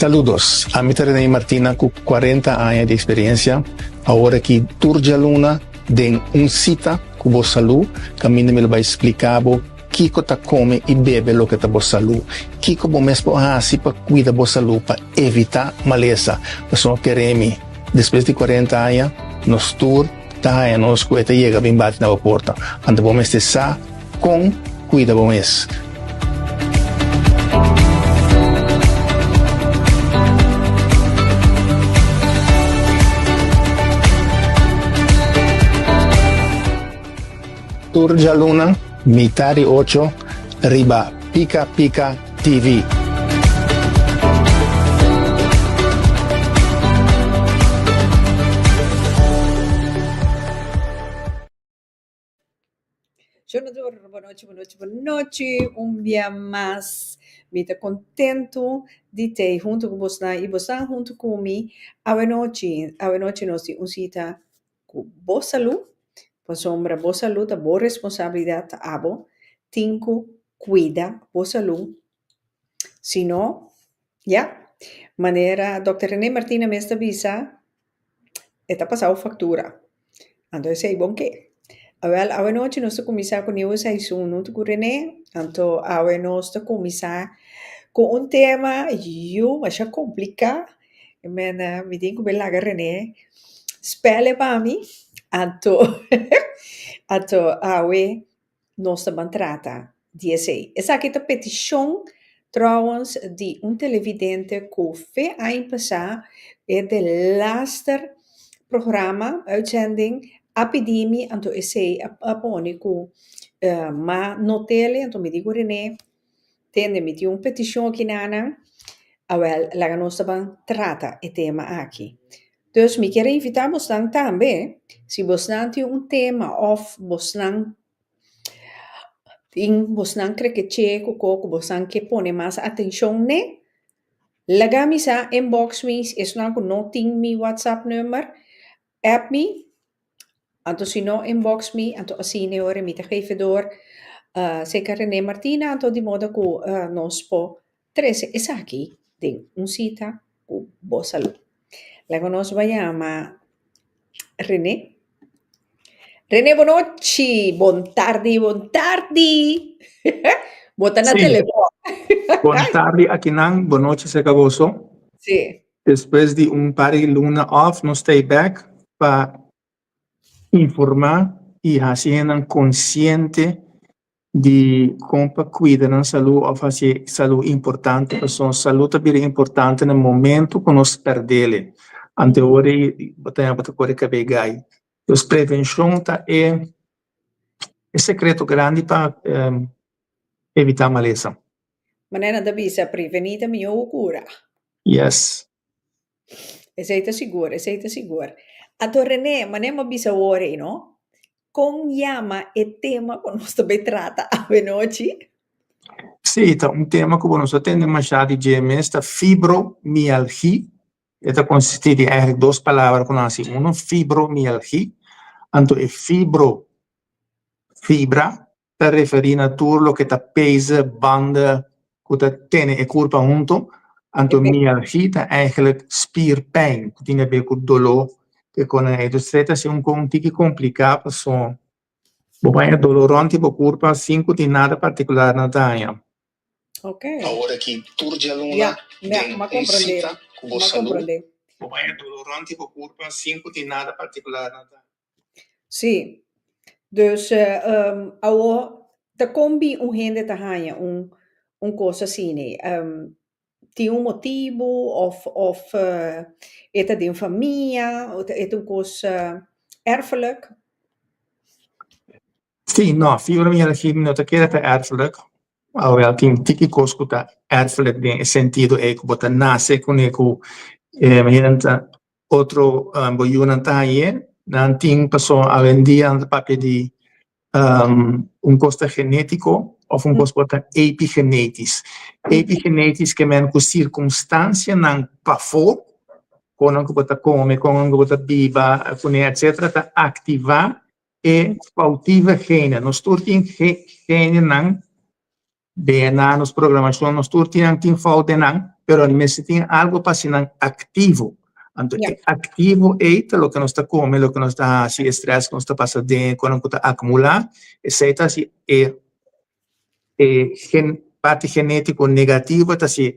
Saludos, ami ta Rene Martina ku 40 aña di eksperensia. Awor aki tur djaluna den un sita ku bo salú, kaminda mi lo bai splika bo kiko ta kome i bebe loke ta bo salú, kiko bo mes por hasi pa kuida bo salú pa evitá malesa. Pasobra kere mi, despues di 40 aña nos tur ta haña nos ku e ta yega bin bati na bo porta. Anto bo mester sa kon kuida bo mes. Tur djaluna mitá di ocho riba Pika Pika TV. Jonador, bonochi, bonochi, bonochi. Un bia mas mi ta kontentu di tei huntu ku bosnan i bosnan huntu ku mi awenochi. Awenochi nos tin un sita ku bo salú, pasobra bo salú ta bo responsabilidat, ta abo tin ku kuida bo salú. Si no, ya, manera dòkter Rene Martina mes ta bisa, e ta pasa bo faktura. Anto esei bon ke. Awel, awenochi nos ta kuminsá ku Nieuwe Seizoen huntu ku Rene. Anto awe nos ta kuminsá ku un tema yu masha kompliká. I men mi tin ku bai laga Rene spèl e pa mi. Anto anto awe nos ta ban trata di esei. Esaki ta petishon trouwens di un televidente ku fe aña pasá e delaster programa, uitzending, a pidi mi, anto esei a pone ku m'a not'el, anto mi di ku Rene, tende mi tin un petishon aki nan, awèl laga nos ta ban trata e tema aki. Dus mi kier a invitá bosnan tambe, si bosnan tin un tema òf bosnan tin bosnan krekeché ku ko ku bosnan ke pone mas atenshon n'e, laga mi sa, inbox mi, esnan ku no tin mi whatsapp number, app mi, anto si no inbox mi, anto asina e ora mi ta geef e door serka Rene Martina, anto di moda ku nos por Trece esaki den un cita cu bo salud. Laga nos bai yama Rene. Rene bonochi, bon tardi, bon tardi. Bo ta na Sí. telefon. Bon tardi akinan, bonochi serka boso. Sí. Despues di un par di luna off nos ta back pa informa y haci hendenan consciente di kon pa kuida nan salú òf hasi salú importante pasobra salú ta bira importante na momento ku nos pèrdele. Ante ora ei bo ta bo ta kore kab'é gai. Dus prevenshon ta e e sekreto grandi pa evitá malesa. Manera nan ta bisa prevení ta mihó ku kura. Yes. Esei ta sigur, esei ta sigur. Anto René, manera mi a bisa awor ei no, kon yama e tema ku nos ta bai trata awenochi? Sí, ta un tema ku bo no sa tende mashá di dje mes, ta fibromialgia. E ta konsistí di eigenlijk dos palabra ku nan hasi uno, fibromialgia. Anto e fibro, fibra, ta referí na tur loke ta pezen, banden ku ta tene e kurpa huntu. Anto mialgia ta eigenlijk spierpijn, ku tin haber ku doló ke konan ei. Dus esei ta hasi un kon un tiki kompliká pasobra bo por haña doló rònt di bo kurpa sin ku tin nada partikular na daña. Okay. Awor aki tur djaluna Ya, ya, den m'a un comprendé, sita ku bo m'a salú. comprendé. Bo por haña doló rònt di bo kurpa sin ku tin nada partikular na daña. Sí. Dus awor ta kon bin un hende ta haña un un kos asina? Tin un motibu òf òf e ta den famia o e ta un kos erfelijk? Sí, no, fibromialgia no ta kere ta erfelijk. Alhoewel tin tiki kos ku ta erfelijk den e sentido ei ku bo ta nase kuné ku hende ta otro bo yunan ta hañ'é, nan tin pasobra awendia nan ta papia di un kos ta genétiko òf un kos por ta epigenétis. Epigenétis ke men ku sirkunstansianan pafó, kon ku bo ta kome, kon ku bo ta biba kuné etcetera ta aktivá e foutieve gene. Nos tur tin genenan, DNA, nos programashon, nos tur tin nan tin fout den nan. pero mester tin algo pa hasi nan aktivo. Anto e aktivo ei ta loke nos ta kome, loke nos ta hasi, e stress ku nos ta pasa den, ku nan ku ta akumulá, esei ta hasi e e gen parti genétiko negativo ta hasi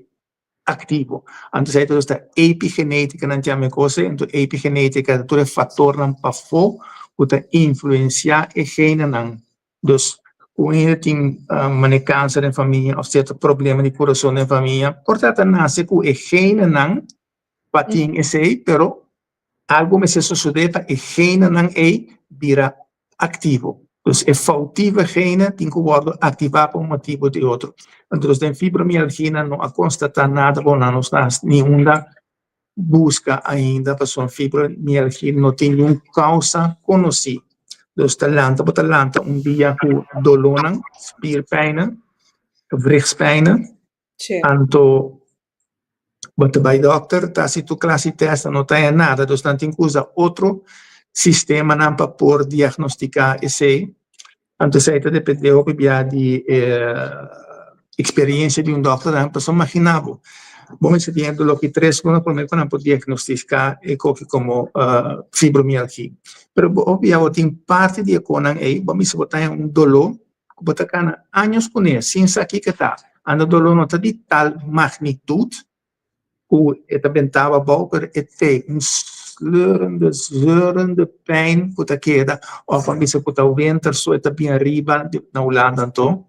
aktivo. Anto esei ta nos ta epigenétika nan yama e kos ei, anto epigenétika ta tur e faktornan pafó ku ta influensiá e genenan. Dus ku un hende tin manera kanser den famia òf sierto problema di kurason den famia, por ta ta nase ku e genenan pa tin esei, pero algu mester sosodé pa e genenan ei bira aktivo. Dus e foutieve gene tin ku wòrdu aktivá pa un motibu òf di otro. Entonces den fibromialgia no a konstatá nada bo nan no sa ni unda buska ainda pasobra fibromialgia no tin niun kousa konosí. Dus ta lanta bo ta lanta un dia ku dolónan, spierpijnen, gewrichtspijnen. Anto bo ta bai dòkter, ta hasi tur klase di tèst, nan no ta haña nada, dus nan tin ku usa otro sistemanan pa por diagnostiká esei. Anto esei ta dependé hopi bia di e eksperensia di un dòkter tambe, pasobra imaginá bo, bo mester tin e doló ki tres luna promé ku nan por diagnostiká e koki komo fibromialgia. Pero hopi bia bo tin parti di e konan ei, bo mester bo ta haña un doló ku bo ta kana años kuné sin sa kiko ta. Anda doló no ta di tal magnitut ku e ta bentaba abou, pero e te un sleurende, zeurende pijn ku ta keda òf a bisa ku ta winter so e ta bin ariba na Hulanda anto.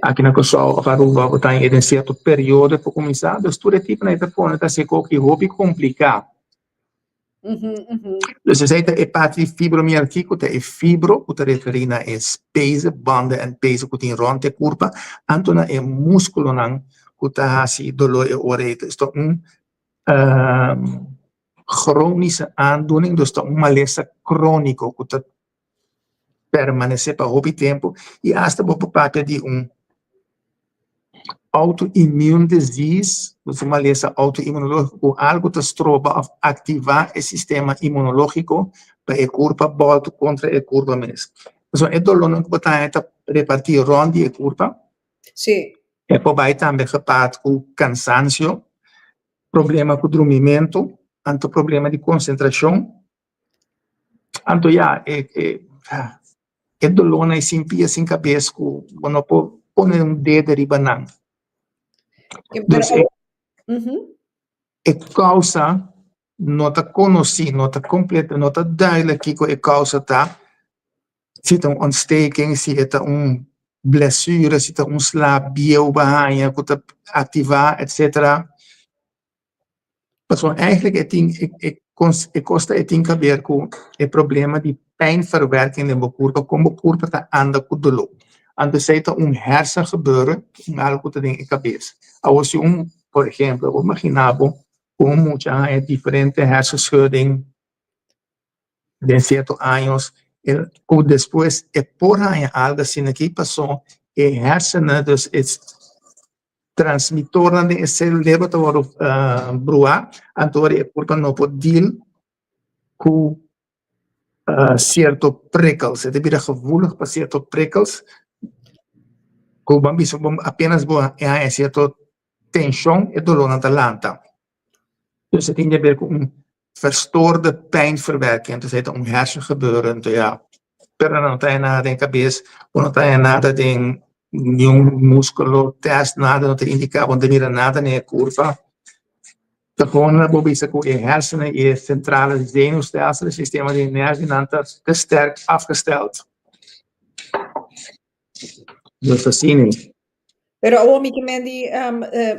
Aki na Kòrsou òf Aruba bo ta haña den sierto periodo por kuminsá. Dus tur e tipo nan e ta pone ta hasi koki hopi kompliká. Dus esei ta e parti di fibromialgia ku ta e fibro ku ta referí na e speze, banden en pezen ku tin rònt e kurpa, anto na e múskulonan ku ta hasi doló e ora ei. Dus ta un chronische aandoening, dus ta un malesa króniko ku ta permanesé pa hopi tempu i asta bo por papia di un autoimmune disease, dus un malesa autoinmunológiko ku algu ta stroba òf aktivá e sistema inmunológiko pa e kurpa bòltu kontra e kurpa mes. Pasobra e dolónan ku bo ta haña ta repartí rònt di e kurpa. E por bai tambe gepaard ku kansansio, problema ku drumimentu, anto problema di konsentrashon. Anto ya, e e e dolónan ei sin pia sin kabes ku bo no por pone un dede riba nan. Dus e e kousa no ta konosí, no ta kompleto, no ta duidelijk kiko e kousa ta, si ta un ontsteking, si e ta un blessure, si ta un sla bieu bo a haña ku ta aktivá, etcetera. Pasobra eigenlijk e tin e e e kos ta e tin kaber ku e problema di pijnverwerking den bo kurpa, kon bo kurpa ta anda ku doló. Anto esei ta un hersengebeuren, un algu ku ta den e kabes. Awor si un, por ehempel, bo imaginá bo ku un mucha haña diferente hersenschudding den sierto años, el ku despues e por haña algu asina aki pasobra e hersenen, dus e transmitornan den e selebro ta wòrdu bruá, anto ora e kurpa no por deal ku sierto prikkels, e ta bira gevoelig pa sierto prikkels ku bo a bisa bo apenas bo haña sierto tenshon e dolónan ta lanta. Dus e tin di haber ku un verstoorde pijnverwerking, entonces e ta un hersengebeuren, entonces ya, pero no ta haña nada den kabes, bo no ta haña nada den niun muskulo, tèst, nada no ta indiká, bo no ta mira nada den e kurpa. Ta gewoon bo bisa ku e hersenen i e sentrale zenuwstelsel, e sistema di energia nan ta te sterk afgesteld. Dus asina. Pero awor mi ke men di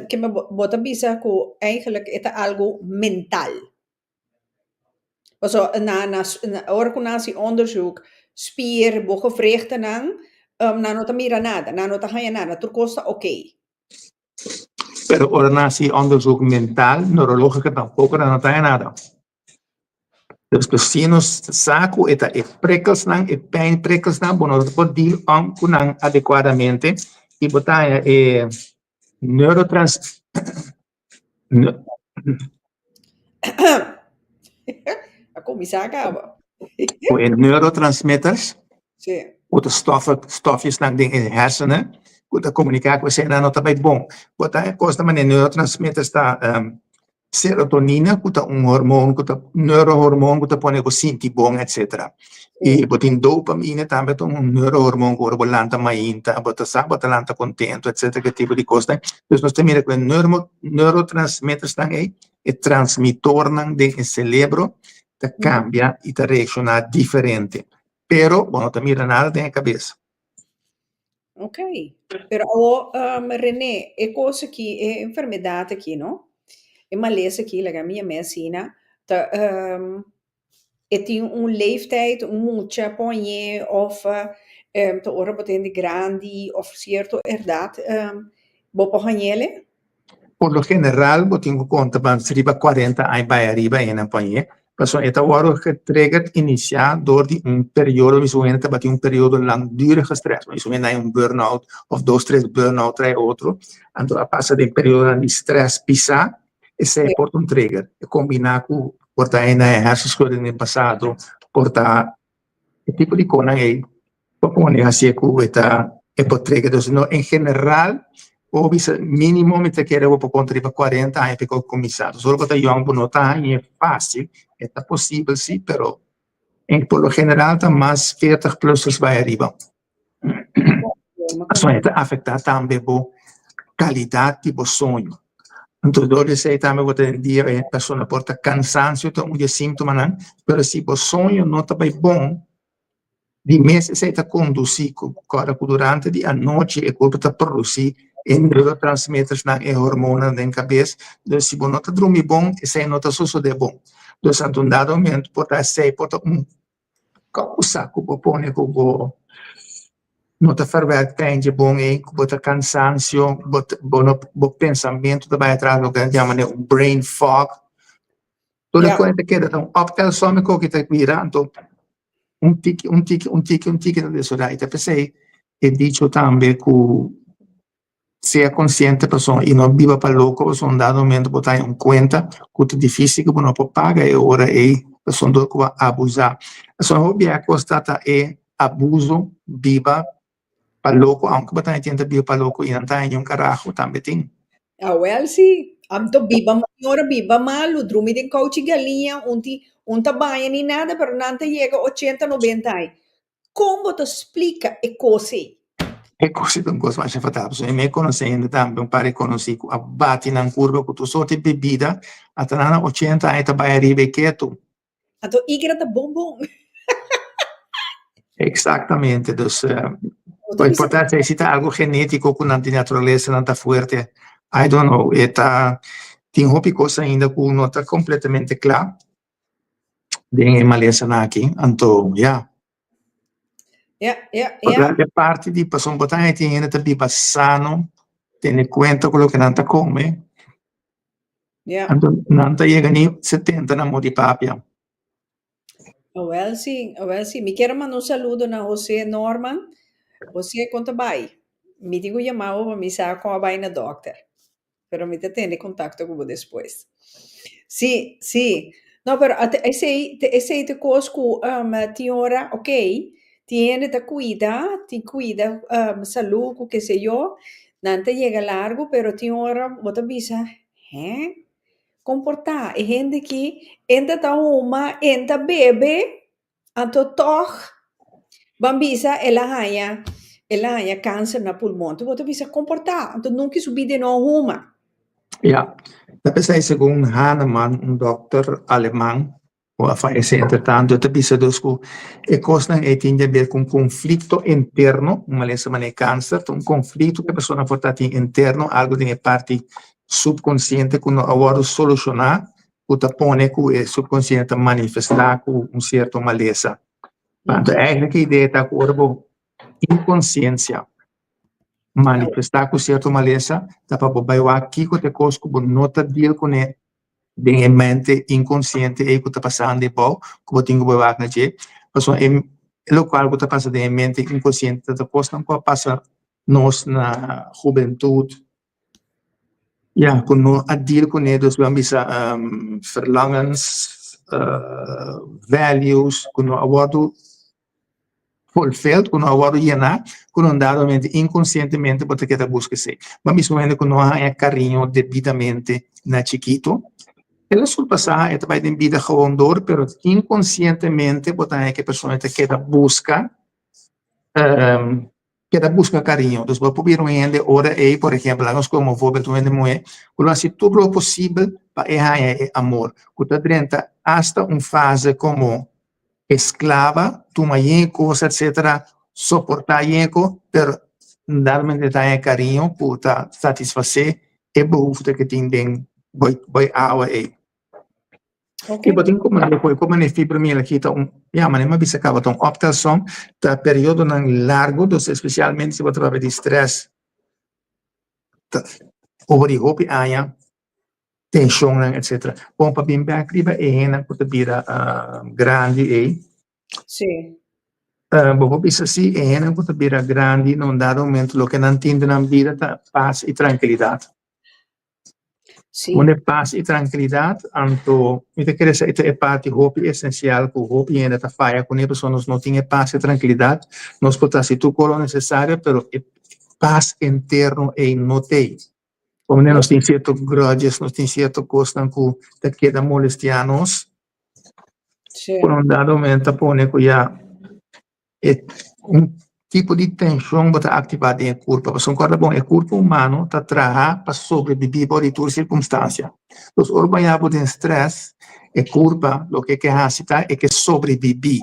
ke men bo ta bisa ku eigenlijk e ta algu mental. Paso na na ora ku nan hasi onderzoek spier bo gewrichtennan nan no ta mira nada, nan no ta haña nada, tur kos ta oké. Pero ora nan hasi onderzoek mental, neurológiko tampoko nan no ta haña nada. Dus ku si nos sa ku e ta e prikkelsnan, e pijnprikkelsnan, bo no ta por deal on ku nan adekuadamente i bo ta haña e neurotrans A kuminsá kaba. Ku e neurotransmitters Sí. ku ta stoffen, stofjesnan den e hersenen. ku ta komuniká ku esei nan no ta bai bon. Bo ta e kos ta manera neurotransmitters ta serotonina ku ta un hormoon ku ta neurohormoon ku ta pone bo sinti bon etcetera. I bo tin dopamine tambe ta un neurohormoon ku ora bo lanta mainta bo ta sa bo ta lanta kontento etcetera ke tipo di kosnan. Dus nos ta mira ku e neurotransmittersnan ei e transmitornan den e celebro ta cambia y ta reacciona diferente. Pero bo no ta mira nada den e cabes. Ok. Pero awo, René, e cos aki, e enfermedad aki, no? E malesa aki, laga mi yam'é asina, ta e tin un leeftijd, un mucha poñ'é of ta ora bo ta hende grandi of cierto edad bo por hañ'ele? Por lo general bo tin ku konta mas riba 40 aña bai ariba e nan poñ'é, pasobra e ta wòrdu getriggerd, inisiá dor di un periodo, mi suponé tabatin un periodo langdurige strès, mi suponé nan un burnout òf dos tres burnout trae otro, anto a pasa den periodonan di strès pisá, esei por ta un trigger, e kombiná ku por ta e hersenschudding den pasado, por ta E tipo di konan ei por pone hasié ku e ta e por trigger. Dus no en general bo bisa mínimo mi ta kere bo por konta riba 40 aña pa e kuminsá. Dus ora bo ta yòn bo no ta hañ'é fásil, e ta posibel sí, pero en por lo general ta mas 40 plussers bai ariba. Pasobra e ta afektá tambe bo kalidat di bo soño. Anto dor di esei tambe bo ta den dia e persona por ta kansansio ta un di e síntomanan, pero si bo soño no ta bai bon, di mes esei ta kondusí ku kòrda ku durante di anochi e kurpo ta produsí e neurotransmittersnan, e hormonnan den kabes, dus si bo no ta drumi bon esei no ta sosodé bon. Dus anto un dado momento por ta esei por ta un Kousa ku bo pone ku bo no ta verwerk tijntje bon ei, ku bo ta kansansio, bo bo no bo pensamentu ta bai atras, loke nan yama un brain fog. Tur e kos ta keda ta un optelsom e koki ta bira, anto un tiki un tiki un tiki un tiki ta desorá. I ta p'esei e dicho tambe ku Sea konsiente pasobra i no biba pa loko pasobra un dado momento bo ta haña un kuenta ku ta difísil ku bo no por paga e ora ei pasobra dor ku bo a abusá. Pasobra hopi bia kos ta ta e abuso biba pa loko aunke bo ta haña tin ta biba pa loko i nan ta haña un karaho tambe tin. Awel si, anto biba ora biba malu, drumi den kouchi galiña, un ti un ta baña ni nada pero nan ta yega ochenta nobenta aña. Kon bo ta splika e kos ei? E kos ei ta un kos masha fatal. Pasobra mi a konosé hende tambe, un par di konosí ku a bati nan kurpa ku tur sorti di bebida, ata nan na ochenta aña ta bai ariba e ketu. Anto igra ta bon bon. Eksaktamente. Dus, por importancia si ta algo genétiko ku nan di naturalesa nan ta fuerte, I don't know. E ta tin hopi kos ainda ku no ta kompletamente kla. Den e malesanan aki, anto ya. Ja. E parti di pasobra bo ta haña tin hende ta biba sano, tene kuenta ku loke nan ta kome. Anto nan ta yega ni 70 na modi papia. Awel si, awel si. Mi kier a manda un saludo na Jose Norman. Jose, kon ta bai? Mi tin ku yama bo pa mi sa kon a bai na dòkter. Pero mi ta tene contacto cu bo despues. Sí, sí. No, pero ate, esey, te, esey te cos cu um, tin ora, ok, tin hende ta cuida, tin cuida um, salud cu ke sé yo, nan ta yega largo, pero tin ora bo ta bisa, hè? Comporta, e hende ki enta ta huma, enta bebe, Anto tòg ban bisa el a haña el a haña kanser na pulmon. Anto bo ta bisa komportá, anto nunka su bida e no a huma. Ya, ta p'esei segun Hahnemann, un dòkter aleman ku a fayesé entretantu, e ta bisa dus ku e kosnan ei tin di aber ku un konflikto interno, un malesa manera kanser ta un konflikto ku e persona por ta tin interno, algu den e parti supkonsiente ku no a wòrdu solushoná ku ta pone ku e subkonsiente ta manifestá ku un sierto malesa. Anto eigenlijk e idea ta ku ora bo inkonsiensia manifestá ku sierto malesa ta pa bo bai wak kiko ta e kos ku bo no ta deal kuné den e mente inkonsiente ei ku ta pasando abou ku bo tin ku bai wak na dje. Pasobra e lokual ku ta pasa den e mente inkonsiente ta kosnan ku a pasa nos na hubentut. Ya, ku no a deal kuné, dus bo a bisa verlangens, values ku no a wòrdu fulfilled, ku no a wòrdu yená, ku na un dado momento inkonsientemente bo ta keda buska esei. Bo a bisa un hende ku no a haña kariño debidamente na chikitu, el a surpasá, e ta bai den bida gewoon dor, pero inkonsientemente bo ta haña ku e persona ta keda buska keda buska kariño. Dus bo por bira un hende ora ei, por ehempel, laga nos komo voorbeeld un hende muhé ku lo hasi tur lo posibel pa e haña e amor, ku ta drenta asta un fase komo esklava, tuma yen kos etcetera, soportá yen ko, pero dado momento e ta haña kariño ku ta satisfasé e behoefte ku e tin den bo awa ei. Ok. I bo tin ku manda ku e komo fibromialgia ta un, ya, manera mi a bisa kaba, ta un optelsom, ta periodonan largu, dus espesialmente si bo ta papia di strès, ta over di hopi aña, tenshonnan etcetera. Bon, pa bin bèk riba e hendenan ku ta bira grandi ei, bo por bisa si e hendenan ku ta bira grandi na un dado momento loke nan tin den nan bida ta pas i trankilidat. Unda e pas i trankilidat, anto mi ta kere esei ta e parti hopi esensial ku hopi hende ta faya kuné pasobra nos no tin e pas i trankilidat. Nos por ta hasi tur kos lo nesesario pero e pas interno ei no t'ei. Por manera nos tin sierto grudges, nos tin sierto kosnan ku ta keda molestiá nos. Por un dado momento ta pone ku ya e un tipo di tenshon bo ta aktivá den e kurpa. Pasobra kòrda bon, e kurpa humano ta traha pa sobrebibí bou di tur sirkunstansia. Entonces ora bo haña bo den strès, e kurpa loke e ke hasi ta e ke sobrebibí.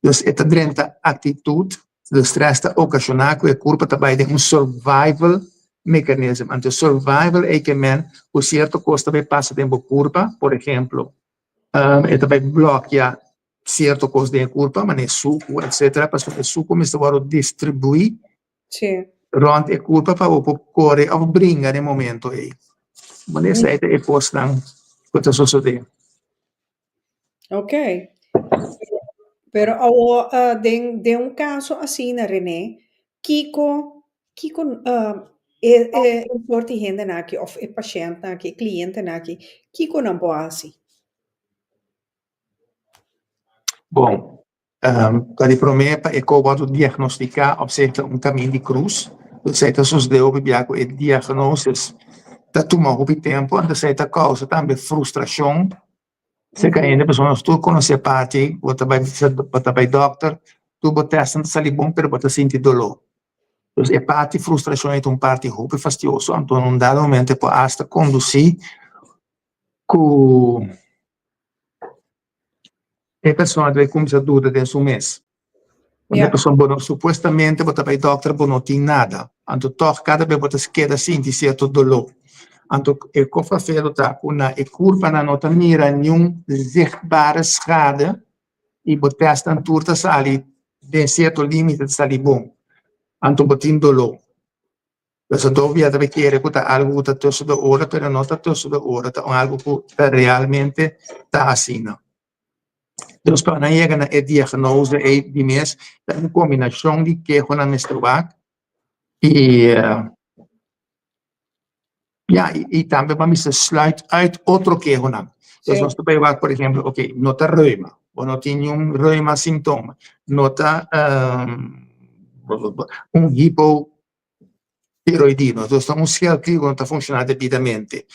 Dus e ta drenta aktitut, de strès ta okashoná ku e kurpa ta bai den un survival mechanism. Anto survival ei ke men ku sierto kos ta bai pasa den bo kurpa, por ehemplo, e ta bai blòkia sierto kos den e kurpa, manera e suku etcetera, pasobra e suku mester wòrdu distribuí rònt e kurpa pa bo por kore òf bringa den e momento ei. Manera esei ta e kosnan ku ta sosodé. Ok. Pero awo den den un kaso asina Rene, kiko kiko e e sort di hendenan aki òf e pashèntnan aki, e klientenan aki, kiko nan por hasi? Bon, ta di promé pa e ko wòrdu diagnostiká òf sea ta un kamin di krus. Esei ta sosodé hopi bia ku e diagnosis ta tuma hopi tempu, anto esei ta kousa tambe frustrashon serka hende pasobra nos tur konosé parti, bo ta bai bo ta bai dòkter, tur bo tèstnan ta sali bon pero bo ta sinti doló. Dus e parti frustrashon ei ta un parti hopi fastioso, anto na un dado momento e por asta kondusí ku e persona debe kuminsá duda den su mes. Unda e persona bo no supuestamente bo ta bai dòkter bo no tin nada, anto tòg kada bes bo ta keda sinti sierto doló. Anto e kofafelo ta ku na e kurpanan no ta mira niun zichtbare schade i bo tèstnan tur ta sali den sierto límite ta sali bon, anto bo tin doló. Pues anto bia ta kere ku ta algu ku ta tussen de oren, pero no ta tussen de oren, ta un algu ku ta realmente ta asina. Dus pa nan yega na e diagnose ei di mes, ta un kombinashon di kehonan mester wak i ya, i tambe bo a mester sluit uit otro kehonan. Dus nos ta bai wak por ehempel, oke, no ta reuma, bo no tin niun reuma simptoma, no ta un hipo tiroidismo, dus ta un schildklier ku no ta funshoná debidamente,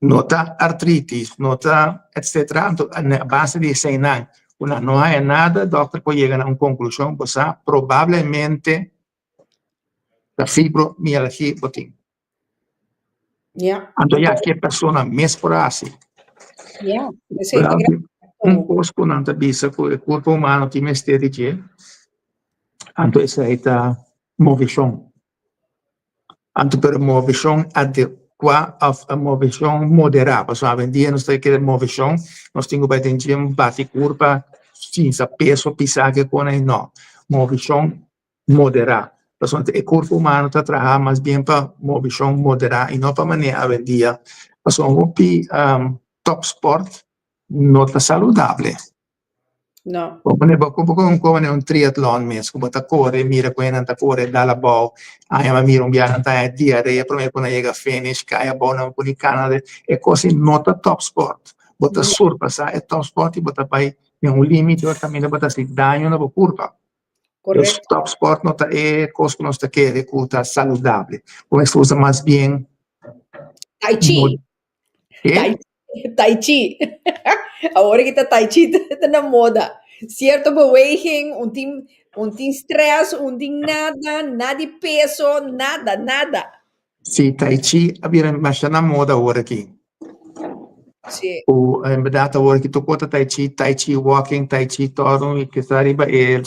no ta artritis, no ta etcetera, anto a base di eseinan ku nan no haña nada, dòkter por yega na un konklushon ku sa probablemente ta fibromialgia bo tin. Anto ya ke persona mes por hasi. Un kos ku nan ta bisa ku e kurpo humano tin mester di dje, anto esei ta moveshon. Anto pero moveshon adekuá òf moveshon moderá, pasobra awendia nos ta kere moveshon, nos tin ku bai den gym bati kurpa, sinsa peso pisá ke kos ei, no. Moveshon moderá, pasobra e kurpo humano ta traha mas bien pa moveshon moderá i no pa manera awendia, pasobra hopi tòpspòrt no ta saludable. No. Bo pone bo bo con con un triatlon mes cu bo ta core mira cu nan ta core dal abao aña bo mira un biaha nan ta haña diarea prome cu nan yega finish cay abao nan pone cana e cos ey no ta top sport bo ta surpasa e top sport y bo ta bay den un limite ora caminda bo ta haci daño na bo curpa. Dus Correcto. topsport no ta e kos ku nos ta kere ku ta saludable. Bo mester usa mas bien Tai Chi. Ke? Tai, tai Chi. Awor ki ta Tai Chi ta na moda. Cierto beweging, un tin, un tin stress, un tin nada, nada di peso, nada, nada. Sí, Tai Chi a bira masha na moda awor aki. Sí. Ku en bèrdat awor aki tur kos ta Tai Chi, Tai Chi walking, Tai Chi todo i kisa riba e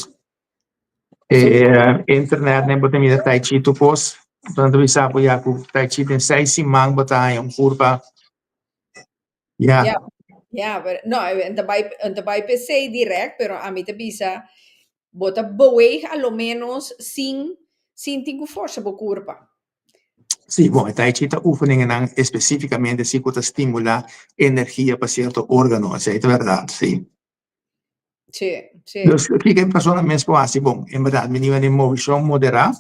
e internet bo ta mira Tai Chi tur kos. Nan ta bisa bo ya ku Tai Chi den seis siman bo ta haña un kurpa ya. Ja, ja, pero no, en ta bai, en ta bai p'esei direct, pero ami ta bisa bo ta beweeg a lo menos sin sin tin ku forsa bo kurpa. Sí, bon, e Tai Chi ta oefeningennan específicamente sí ku ta stimulá energia pa sierto órgano, esei ta bèrdat, sí. Sí, sí. Dus kiko e persona mes por hasi? Bon, en bèrdat mi nivel di movishon moderá.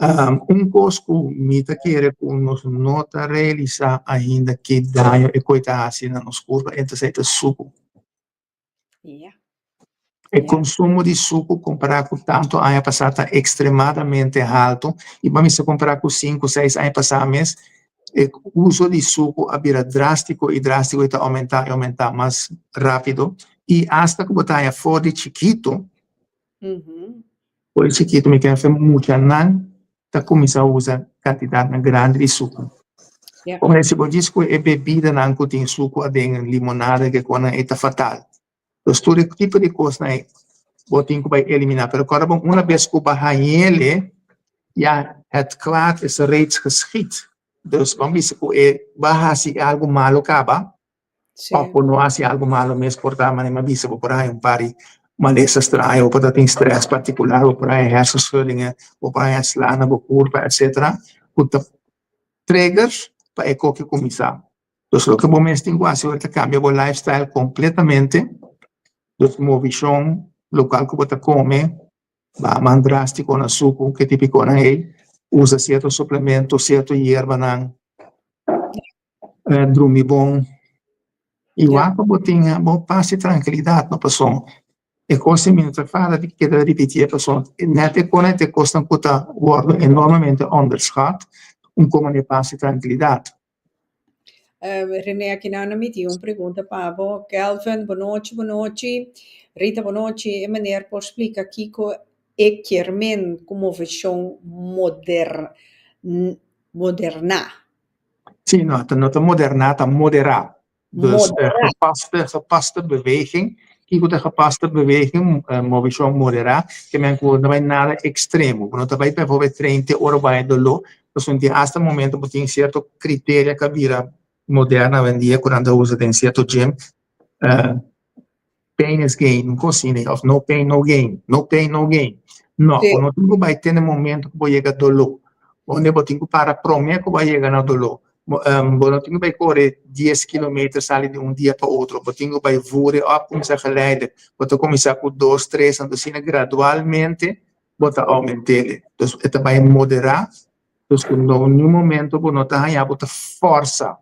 Un kos ku mi ta kere ku nos no ta realisá ainda ki daño e koi ta hasi na nos kurpa, entonces ta suku. Ja. E konsumo di suku kompará ku tantu aña pasá ta ekstremadamente haltu i pa mi sa kompará ku sinku, seis aña pasá mes e uso di suku a bira drástiko i drástiko i ta oumentá i oumentá mas rápido i asta ku bo ta haña for di chikitu, for di chikitu mi ker muchanan ta kuminsá usa kantidatnan grandi di suku. Ora si bo djis ku e bebidanan ku tin suku aden, limonada ke konan ei ta fatal. Dus tur e tipo di kosnan ei bo tin ku bai eliminá. Pero kòrda bon una bes ku bo hañ'el ya het kwaad is reeds geschied. Dus bo a bisa ku e bo a hasi algu malu kaba Òf bo no hasi algu malu mes por ta manera mi a bisa bo por haña un par di malesa straño, bo por ta tin strès partikular, bo por haña hersenschuddingen, bo por haña sla na bo kurpa etsetera ku ta triggers pa e koki kuminsá. Dus loke bo mes tin ku hasi ora ta kambia bo lifestyle kompletamente, dus movishon, lokal ku bo ta kome, baha man drástiko na suku, ke tipikonan ei, usa sierto suplemento, sierto yerbanan. Drumi bon i wak pa bo tin bo pas i trankilidat no pasobra e kos ei mi no ta fada di keda ripití e pasobra nèt e kos ta e kosnan ku ta wòrdu enormemente onderschat un komo di pas i trankilidat. Rene akinan mi tin un pregunta pa bo. Kelvin, bonochi bonochi. Rita bonochi, e meneer por splika kiko e kier men ku moveshon moder moderná? Sí, no, no ta moderná, ta moderá. Dus Moderá. gepaste, gepaste beweging. Kiko ta gepaste beweging? Movishon moderá, ke men ku no ta bai nada ekstremo. Bo no ta bai bijvoorbeeld train te ora bo haña doló, pasobra tin asta momento bo tin sierto kriteria ku a bira moderno awendia ku nan ta usa den sierto gym. Pain is gain, un kos asina, òf no pain no gain, no pain no gain. No, bo no tin ku bai te na e momento ku bo yega doló. Unda bo tin ku para promé ku bo a yega na doló. Bo no tin ku bai kore dies kilometer sali di un dia pa otro. Bo tin ku bai voer e òp, kuminsá geleidelijk. Bo ta kuminsá ku dos, tres, anto asina gradualmente bo ta oument'é. Dus e ta bai moderá, dus ku no niun momento bo no ta haña bo ta fòrsa.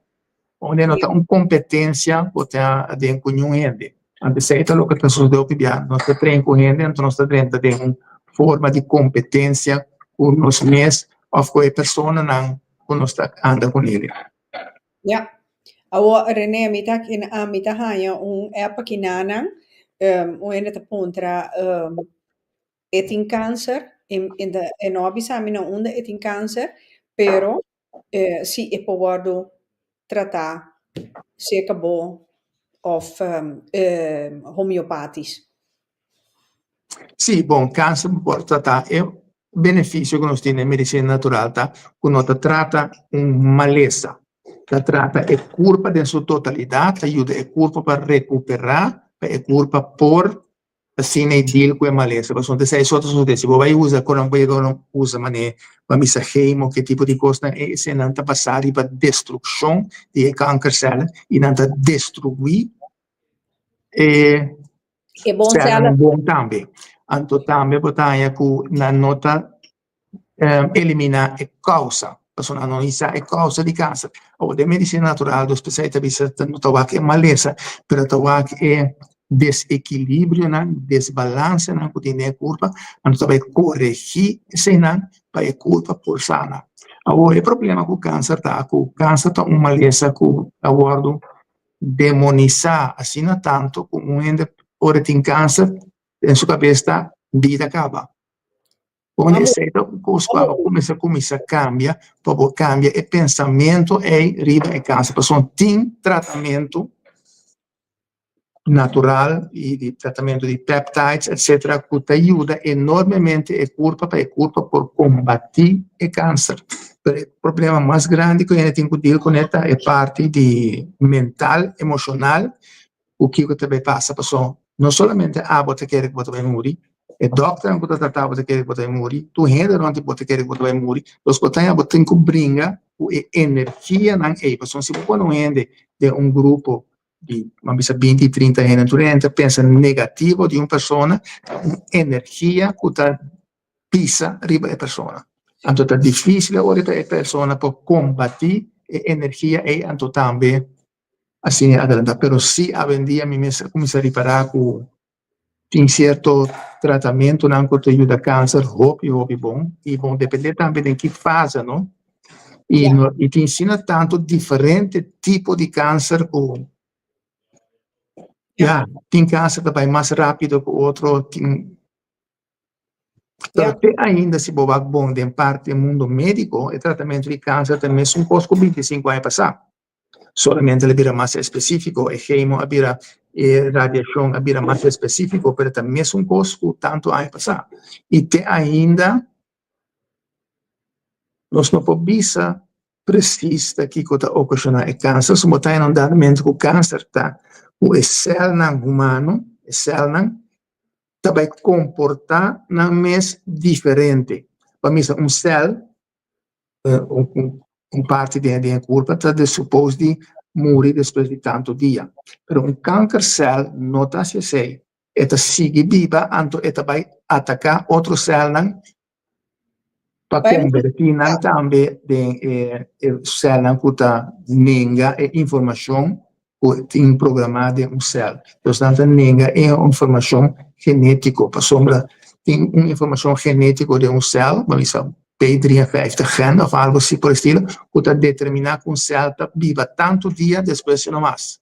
Unda no ta un competencia bo ta aden cu niun hende. Anto esey ta loke ta sucede hopi bia. Nos ta train cu hende anto nos ta drenta den un forma di competencia cu nos mes of cu e personanan cu nos ta anda cu nele. Ja. Awor Rene mi ta mi ta haña un app aki nanan un hende ta puntra e tin cancer e no a bisa mi na unda e tin cancer pero si e por wòrdu tratá serka bo òf homeopatisch. Sí, bon, kanser bo por tratá. E benefisio ku nos tin den medisina natural ta ku no ta trata un malesa, ta trata e kurpa den su totalidat, ta yuda e kurpa pa rekuperá, pa e kurpa por Asina e deal ku e malesa pasobra esei so ta sosode si bo bai usa ku nan bo usa manera pa misa chemo ke tipo di kosnan e eseinan ta basa riba destrukshon di e kankercellen i nan ta destrui e sèlnan bon tambe anto tambe bo ta haña ku nan no ta eliminá e kousa pasobra nan no sa e kousa di kanser awor den medisina natural dus p'esei ta bisa no ta wak e malesa pero ta wak e. desekilibrionan, desbalansenan ku tin den e kurpa, anto ta bai koregí eseinan pa e kurpa por sana. Awor e problema ku kanser ta ku kanser ta un malesa ku ta wòrdu demonisá asina tantu ku un hende ora e tin kanser den su kabes ta bida kaba. Pone esei ta un kos ku abo kuminsá kuminsá kambia pa bo kambia e pensamentu ei riba e kanser pasobra tin tratamentu natural i di tratamentu di peptides etcetera ku ta yuda enormemente e kurpa pa e kurpa por kombatí e kanser. Pero e problema mas grandi ku hende tin ku deal kuné ta e parti di mental, emoshonal ku kiko ta bai pasa pasobra no solamente abo ta kere ku bo ta bai muri, e dòkternan ku ta trata bo ta kere ku bo ta bai muri, tur hende rònt di bo ta kere ku bo ta bai muri, dus bo ta haña bo tin ku bringa ku e energianan ei pasobra si bo pone un hende den un grupo di bo a bisa binti, trinta hende, tur hende ta pensa negativo di un persona, ta un energia ku ta pisa riba e persona. Anto ta difísil ora pa e persona por kombatí e energia ei anto tambe asina adelantá. Pero sí awendia mi mes a kuminsá ripará ku tin sierto tratamentunan ku ta yuda kanser hopi hopi bon i bon dependé tambe den ki fase no. I no i tin asina tantu diferente tipo di kanser ku ya tin kanser ta bai mas rápido ku otro tin. Pero te ainda si bo wak bon den parti e mundo médiko e tratamentu di kanser ta mesun kos ku 25 aña pasá. Solamente el a bira mas específico, e chemo a bira, e radiacion a bira mas específico, pero ta mesun cos cu tanto aña pasá. Y te ainda nos no por bisa precies ta kico ta ocasiona e cancer, so bo ta haya un dado momento cu cancer ta cu e celnan humano, e celnan ta bay comporta nan mes diferente. Pa misa un cel un parti den e kurpa ta de supos di muri despues di tantu dia. Pero un kankercel no ta hasi esei. E ta sigui biba anto e ta bai ataká otro sèlnan pa konbertí nan tambe den e sèlnan ku ta nenga e informashon ku tin programá den un sèl. Entonces nan ta nenga e informashon genétiko pasobra tin un informashon genétiko den un sèl, bo bisa P 53 gen òf algu así por estilo, ku ta determiná ku un sèl ta biba tantu dia despues no mas.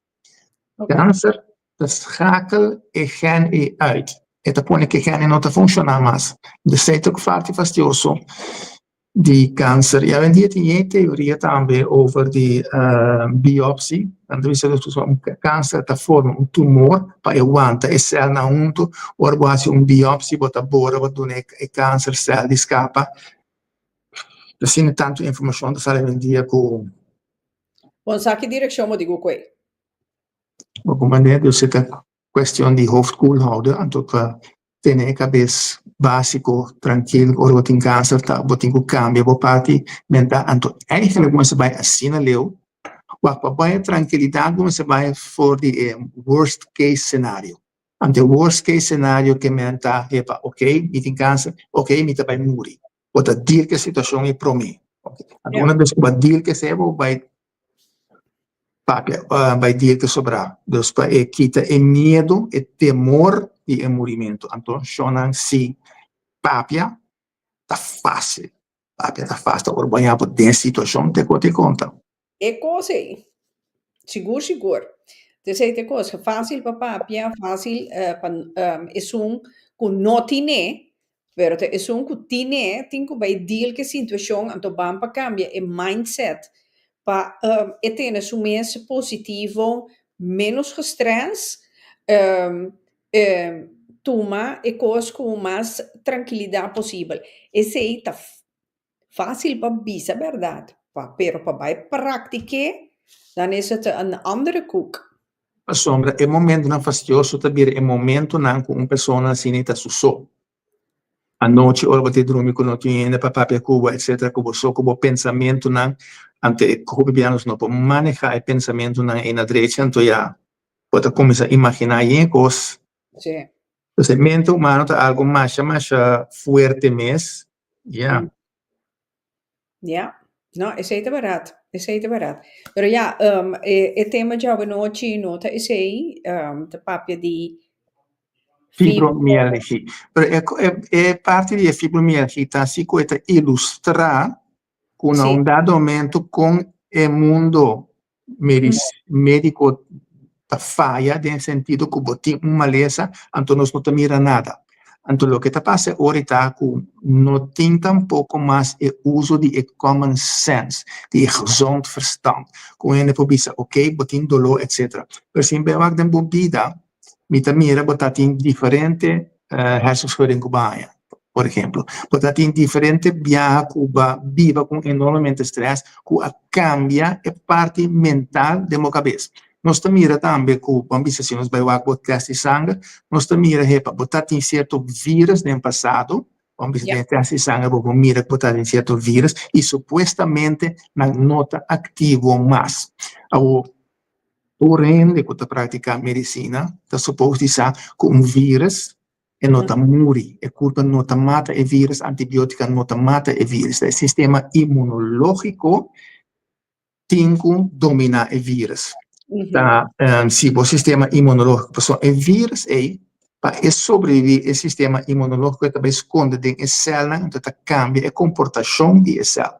Kanser ta schakel e gen ei uit. E ta pone ku e gen ei no ta funshoná mas. Esei ta parti fastioso di kanser. I awendia tin e teoria tambe over di biopsi, nan ta bisa un kanser ta forma un tumor pa e wanta e sèlnan huntu, ora bo hasi un biopsi bo ta bora bo duna e kanser sèl di skapa. Asina tantu informashon ta sali awendia ku. Bon sa ki direkshon bo di ku koe? Bo kumprende? Dus e ta Cuestion di hoofd koel houden anto pa tene e cabes basico trankil ora bo tin cancer ta bo tin cu cambia bo parti mental anto eigenlijk bo mester bay asina leu wak pa bay e trankilidad bo mester bay for di e worst case scenario anto e worst case scenario ke men ta hepa ok mi tin cancer ok mi ta bay muri bo ta deal cu e situacion e prome anto una bes cu bo a deal cu esey bo bay Papia bai dia ke sobrá. Dus pa e kita e miedu, e temor di e murimentu. Anto shonnan si papia ta fásil. Papia ta fásil. Ora bo haña bo den situashon te ku te konta. E kos ei, sigur sigur. T'esei ta e kos, fásil pa papia, fásil pa esun ku no tine, pero ta esun ku tine tin ku bai deal ku e situashon, anto ban pa kambia e mindset pa e tene su mes positivo, menos gestress, tuma e kos ku mas trankilidat posibel. Esei ta fásil pa bisa bèrdat, pero pa bai praktik'é, dan is het een andere koek. Pasobra e momentunan fastioso ta bira e momentunan ku un persona asina ta su so. Anochi ora bo ta drumi ku no tin hende pa papia ku bo etcetera ku bo so ku bo pensamentunan anto e hopi bia nos no por maneha e pensamentunan ei na drechi anto ya bo ta kuminsá imaginá yen kos. Sí. Pues e mente humano ta algo masha masha fuerte mes ya. Ya, no esei ta bèrdat. Esei ta bèrdat. Pero ya, e e tema djawe nochi no ta esei, ta papia di fibromialgia. Pero e parti di e fibromialgia ta así ku e ta ilustrá ku na un dado momento kon e mundo médiko ta faya den sentido ku bo tin un malesa anto nos no ta mira nada. Anto loke ta pasa e ora ta ku no tin tampoko mas e uso di e common sense, di e gezond verstand, ku hende por bisa ok bo tin doló etcetera. Pero si bo wak den bo bida mi ta mira bo ta tin diferente hersenschudding ku bo haña, por ehemplo. Bo ta tin diferente biaha ku bo a biba ku enormemente stress ku a kambia e parti mental den bo kabes. Nos ta mira tambe ku, ban bisa si nos bai wak bo tèst di sanger, nos ta mira hepa bo ta tin sierto vírus den pasado, ban bisa den e tèst di sanger bo por mira ku bo ta tin sierto vírus i supuestamente nan no ta aktivo mas. Awor, tur hende ku ta praktiká medisina ta supos di sa ku un vírus e no ta muri, e kurpa no ta mata e vírus, antibiótika no ta mata e vírus, ta e sistema inmunológiko tin ku dominá e vírus. Ta si bo sistema inmunológiko, pasobra e vírus ei pa e sobreviví e sistema inmunológiko e ta bai skonde den e sèlnan, enton ta kambia e komportashon di e sèl.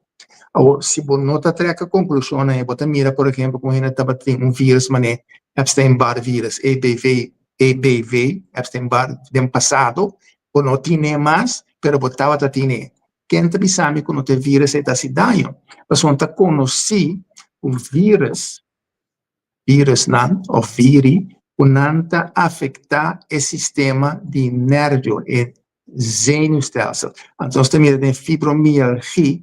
Awor, si bo no ta treka konklushonnan ei, bo ta mira por ehempel ku un hende tabatin un vírus manera Epstein-Barr vírus, EBV, EBV, Epstein-Barr, den pasado, bo no tine mas, pero bo tabata tine. Ken ta bisa mi ku no ta e vírus ei ta hasi daño? Pasobra ta konosí ku vírus, vírusnan òf viri, ku nan ta afektá e sistema di nèrvio, e zenuwstelsel. Anto nos ta mira den fibromialgia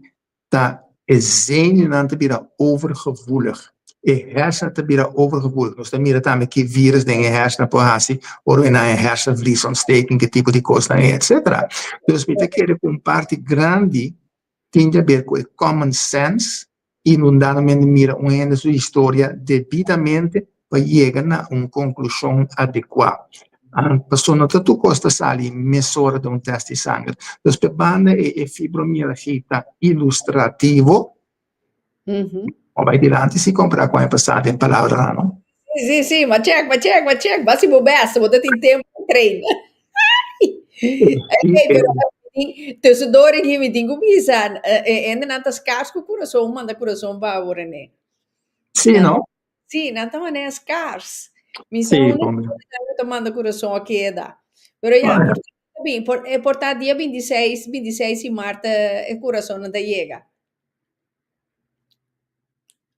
ta e zenuwnan ta bira overgevoelig, e hersenen ta bira overgevoelig. Nos ta mira tambe ki virus den e hersenen por hasi ora e nan e hersenvliesontsteking, ki tipo di kosnan ei etcetera. Dus mi ta kere ku un parti grandi tin di haber ku e common sense i no dado momento mira un hende su historia debidamente pa yega na un konklushon adekuá. Pasobra no ta tur kos ta sali mesora den un tèst di sanger. Dus p'e banda ei e fibromialgia ta ilustrativo. Bo bai dilanti si kompará ku aña pasá den palabranan, no? Sí, sí, sí, m'a chèk, m'a chèk, m'a chèk. B'a hasi bo bèst, bo ta tin tempu pa train. Ey, pero tussendoor aki mi tin ku bisa, e hendenan ta skars ku kurason, manda kurason pa abo, René. Sí, no? Sí, nan ta manera skars. Mi sa unda ku ta manda kurason a keda. Pero ya, por ta por, e por ta dia 26, 26 di mart e kurasonnan ta yega.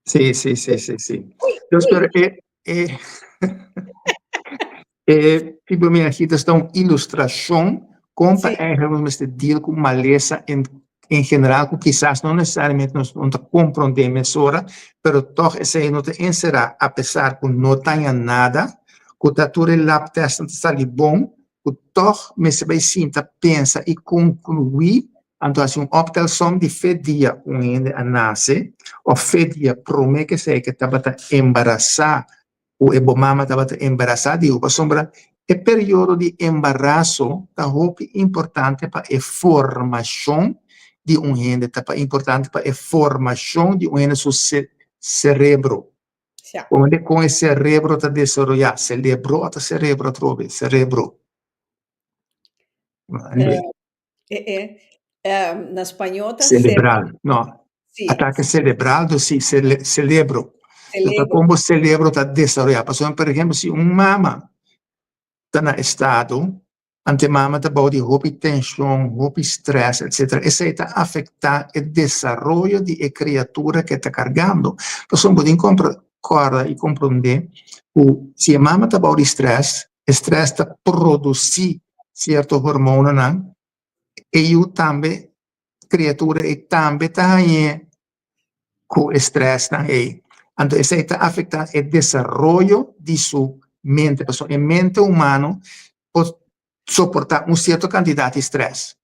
Sí, sí, sí, sí, sí. Dus, pero e, e, e fibromialgia ta un ilustrashon kon pa eigenlijk nos mester deal ku malesa en, en general ku kisas no necesariamente nos no ta komprondé mesora, pero tòg esei no ta enserá apesar ku no taña nada, ku ta tur e lab testnan ta sali bon, ku tòg mester bai sinta pensa i konkluí, anto hasi un optelsom di fe dia ku un hende a nase òf fe dia promé ku esei ke tabata embarasá ku e bo mama tabata embarasá di bo, pasobra e periodo di embaraso ta hopi importante pa e formashon di un hende, ta importante pa e formashon di un hende su serebro. Con de con e cerebro ta desaroyá. Celebro ta cerebro atrobe, cerebro. Anyway. Eh, eh. Na spañó ta cerebral. No. Sí. Ataque cerebral, dus sí, cele celebro. Celebro. Como celebro ta desaroyá. Pasobra, por ejemplo, si un mama ta na estado, Ante mama ta bou di hopi tenshon, hopi strès, etsetera. Esei ta afektá e desaroyo di e kriatura ku e ta kargando. Pasobra bo tin kompra kòrda i komprondé ku si e mama ta bou di strès, e strès ta produsí sierto hormonanan, e yu tambe, kriatura ei tambe ta hañ'é ku e strèsnan ei. Anto esei ta afektá e desaroyo di su mente, pasobra e mente humano por soportá un sierto kantidat di strès.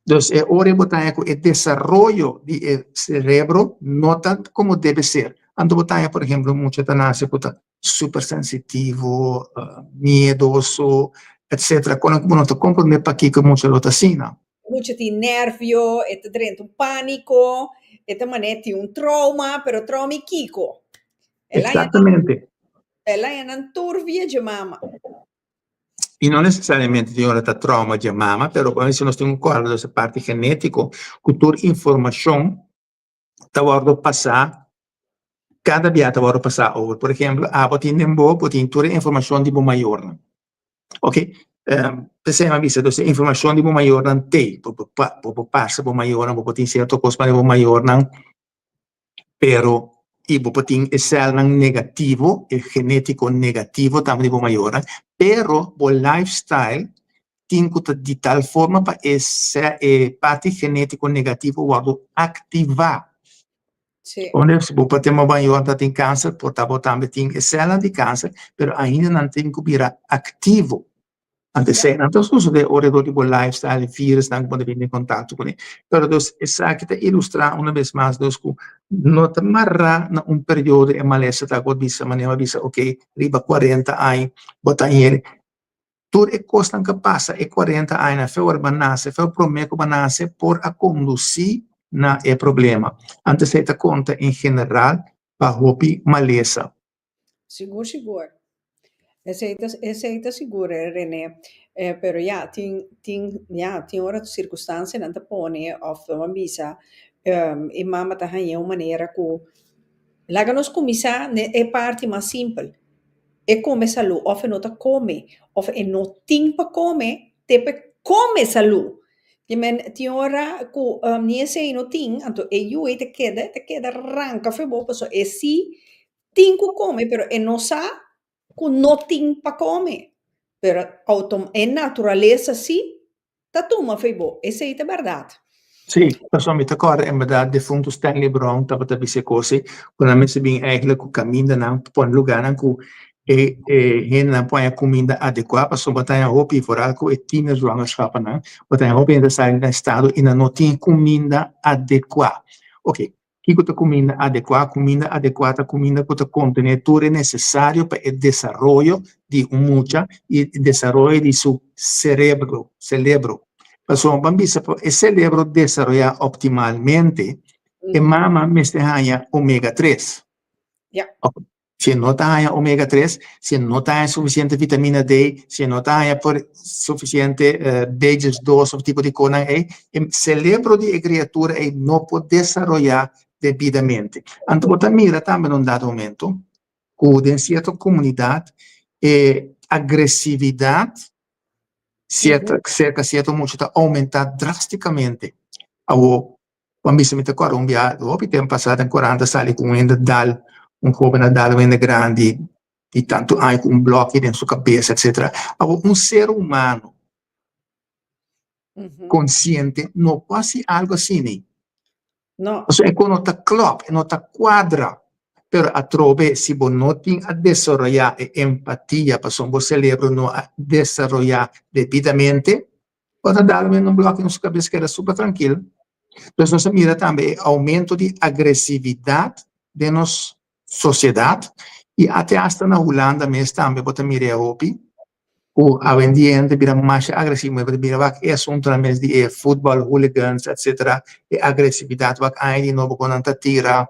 Dus e ora ei bo ta haña ku e desaroyo di e serebro no ta komo debe ser. Anto bo ta haña, por ehemplo, mucha ta nase ku ta super sensitivo, miedoso, etcetera, kono ku bo no ta komprondé pakiko e mucha lo ta asina. Mucha tin nervio, e ta drenta un panico, e ta manera tin un trauma, pero trauma i kiko? El a El a nan tur via dje mama. I no necesariamente tin ora ta trauma dje mama, pero si nos tin un kòrda e parti genétiko, ku tur informashon ta wòrdu pasá, kada bia ta wòrdu pasá over. Por ehempel, abo tin den bo, bo tin tur e informashon di bo mayornan. Ok, p'esei mi a bisa, dus e informashon di bo mayornan t'ei, bo por pasa bo mayornan, bo por tin sierto kos pa bo mayornan, pero i bo por tin e sèlnan negativo, e genétiko negativo tambe di bo mayornan, pero bo lifestyle tin ku ta di tal forma pa e e parti genétiko negativo wòrdu aktivá. Unda si bo por tin bo mayor ta tin kanser, por ta bo tambe tin e sèlnan di kanser, pero ainda nan tin ku bira aktivo. Anto esei nan ta sosodé ora dor di bo lifestyle, e virusnan ku bo ta bini den kontakto kuné. Pero dus esaki ta ilustrá una bes mas dus ku no ta mará na un periodo e malesa ta ku bo bisa manera bo a bisa ok riba 40 aña bo ta hende. Tur e kosnan ku a pasa e 40 añanan fe ora bo a nase fe promé ku bo a nase por a kondusí na e problema. Anto esei ta konta en general pa hopi malesa. Sigur, sigur. Esei ta sigur, René. Pero ja, tin, ja, tin ora circunstancianan ta pone of ban bisa e mama ta haña un manera ku laga nos kuminsá e parti mas simpel. E kome salú of e no ta kome of e no tin pa kome, te pa kome salú. Ke men tin ora ku ni esei no tin, anto e yu ei ta keda ranka for bo pasobra e si tin ku kome, pero e no sa ku no tin pa kome. Pero e naturalesa si ta tuma for bo. Esei ta bèrdat. Sí, pasobra mi ta kòrda en bèrdat defuntu Stanley Brown tabata bisa e kos ei, ku nan mester bin eigenlijk ku kamindanan pone lugánan ku e hendenan por haña kuminda adekuá, pasobra bo ta haña hopi, foral ku e tienerzwangerschappennan, bo ta haña hopi hende ta sali na estado i nan no tin kuminda adekuá. Ok, kiko ta kuminda adekuá? Kuminda adekuá ta kuminda ku ta kontené tur e nesesario pa e desaroyo di un mucha i desaroyo di su serebro, selebro. Pasobra ban bisa pa e selebro desaroyá optimalmente, e mama mester haña omega 3. Si e no ta haña omega 3, si e no ta haña sufisiente vitamina D, si e no ta haña por sufisiente B2 òf tipo di kosnan ei, e selebro di e kriatura ei no por desaroyá debidamente. Anto bo ta mira tambe na un dado momento ku den sierto komunidat e agresividat serka sierto mucha ta oumentá drástikamente. Awor, ban bisa mi ta kòrda un bia hopi tempu pasá den korant a sali ku un hende dal, un hóben a dal un hende grandi di tantu aña ku un blòki den su kabes etcetera. Awor, un ser humano konsiente no por hasi algu asina. No. Pasobra e no ta klòp, e no ta kuadra. Pero atrobe si bo no tin a desaroyá e empatia pasobra bo selebro no a desaroyá debidamente, bo ta dal un blòki den su kabes keda super trankil. Entonces nos a mira tambe e oumento di agresividat den nos sosiedat i te asta na Hulanda mes tambe bo ta mira e hopi ku awendia hende ta bira masha agresivo. Bo ta mira wak e asuntunan mes di e futbòl hooligans etcetera, e agresividat wak aña di nobo ku nan ta tira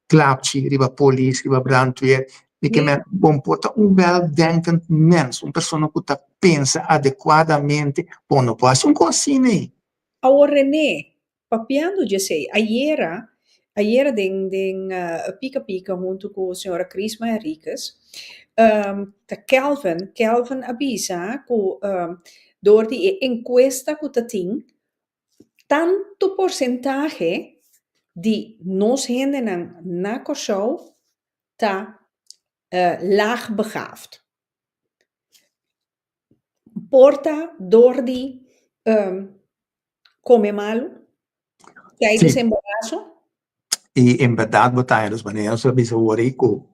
klapchi riba polis, riba brandweer. Di ke men bo por ta un weldenkend mens, un persona ku ta pensa adekuadamente, bo no por hasi un kos asina ei. Awor René, papiando di esei, ayera den Pika Pika huntu ku señora Crisma Henriquez, ta Kelvin a bisa ku dor di e enkuesta ku ta tin, tantu porsentahe di nos hendenan na Kòrsou ta laagbegaafd. Por ta dor di kome malu, tijdens embaraso. I en bèrdat bo ta haña dus manera nos a bisa awor ei ku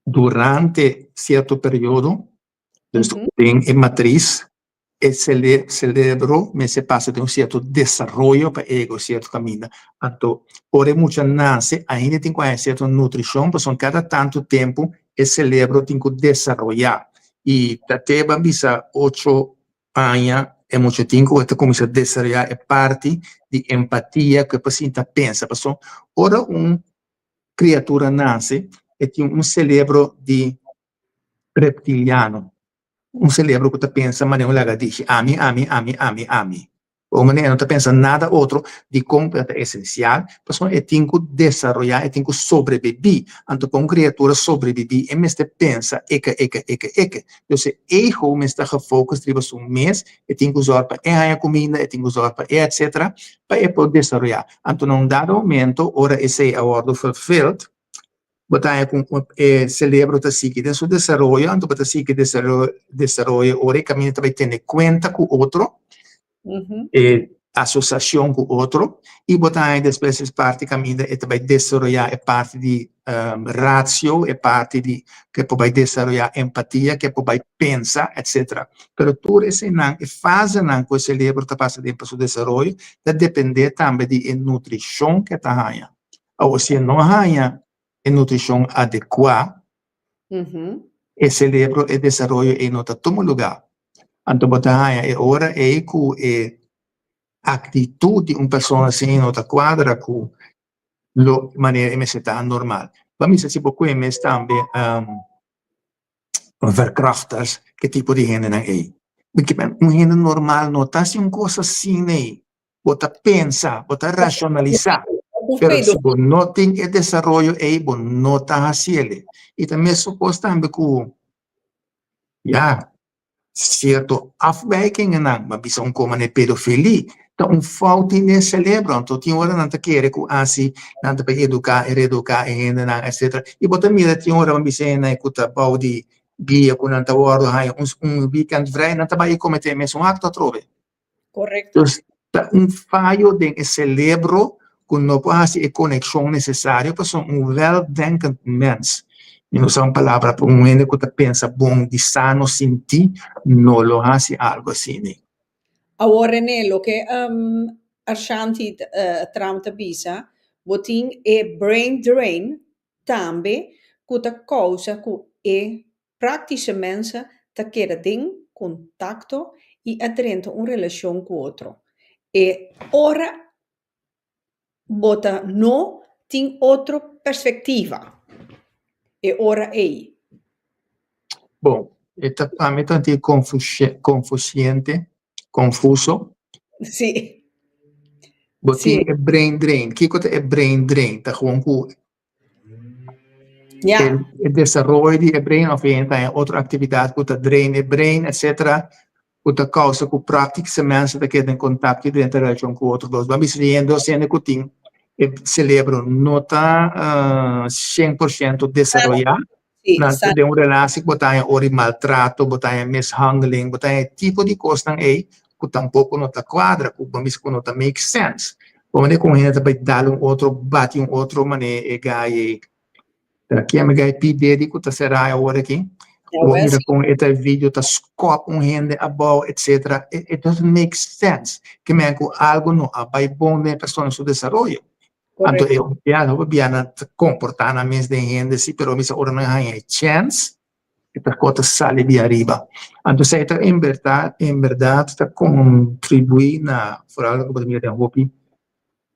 durante sierto periodo, dus den e matris, e selebro mester pasa den un sierto desaroyo pa yega un sierto kaminda. Anto ora e mucha nase ainda tin ku haña sierto nutrishon pasobra kada tantu tempu e selebro tin ku desaroyá. I ta te ban bisa 8 aña. E mucha tin ku ta kuminsá desaroyá e parti di empatia ku e por sinta pensa. Pasobra ora un kriatura nase e tin un selebro di reptiliano, un selebro ku ta pensa manera un lagadisha, ami, ami, ami, ami, ami. Un manera e no ta pensa nada otro, dikon ku e ta esensial? Pasobra e tin ku desaroyá, e tin ku sobrebibí. Anto pa un kriatura sobrebibí e mester pensa eke, eke, eke, eke. Dus e ego mester ta gefocust riba su mes, e tin ku zòrg pa e haña kuminda, e tin ku zòrg pa e etcetera, pa e por desaroyá. Anto na un dado momento ora esei a wòrdu fulfilled, bo ta haña ku e selebro ta sigui den su desaroyo, anto bo ta sigui desaroyo ora e kaminda ta bai tene kuenta ku otro, e asosiashon ku otro, i bo ta haña despues es parti kaminda e ta bai desaroyá e parti di ratio, e parti di ke por bai desaroyá empatia, ke por bai pensa, etcetera. Pero tur eseinan, e fasenan ku e selebro ta pasa den pa su desaroyo, ta dependé tambe di e nutrishon ke ta haña. Awor si e no haña e nutrishon adekuá, e selebro, e desaroyo ei no ta tuma lugá. Anto bo ta haña e ora ei ku e aktitut di un persona asina no ta kuadra ku lo manera e mester ta normal. Bo a misa si bo kue mes tambe verkrachters, ke tipo di hendenan ei. Un hende normal no ta hasi un kos asina ei. Bo ta pensa, bo ta rashonalisá, pero si bo no tin e desaroyo ei, bo no ta hasiel. I ta mesun kos tambe ku, ya, sierto afwijkingennan, bo a bisa un koma na e pedofilie, ta un fout tin den e selebro, anto tin ora nan ta kere ku asi nan ta bai eduká i reeduká e hendenan etcetera, i bo ta mira tin ora bo a bisa e hendenan ku ta bou di guia ku nan ta wòrdu haña un weekend vrij, nan ta bai kometé e mesun akto atrobe. Correcto. Dus ta un fayo den e celebro cu no por haci e conexion necesario pasobra un weldenkend mens, mi no sa un palabra pa un hende cu ta pensa bon di sano sinti, no lo haci algo asina. Awor Rene, loke Arshanti Trump ta bisa, bo tin e brain drain tambe cu ta causa cu e Praktische mensen ta keda den kontakto i a drenta un relashon ku otro. E ora bo ta no tin otro perspektiva e ora ei. Bon, e ta pa mi ta di confusiente, confuso. Sí. Bo tin e brain drain. Kiko ta e brain drain? Ta gewoon ku E desaroyo di e brain of e ta otro actividad cu ta drain e brain etcetera cu ta causa cu practische mensen ta keda en contacto y drenta relacion cu otro dos. Bo a bisa di hende dos hende cu tin e celebro no ta 100% desaroya, nan ta den un relatie cu bo ta haña ora di maltrato, bo ta haña mishandeling, bo ta haña e tipo di cosnan ey cu tampoco no ta cuadra, cu bo a bisa cu no ta make sense. Bo manera cu un hende ta bay dal un otro, bati un otro, manera e guy ey, ta kier mi guy P. Diddy cu ta cera awor aki, bo mira con e ta video ta scop un hende abao etcetera, it doesn't make sense, ke men cu algo no a bay bon den e persona su desaroyo. Anto e ya hopi bia nan ta comporta nan mes den hende si, pero misa ora nan haña e chance e ta cos ta sali di ariba. Anto esei ta en berdad en berdad ta contribui na foral loke bo ta mira den hopi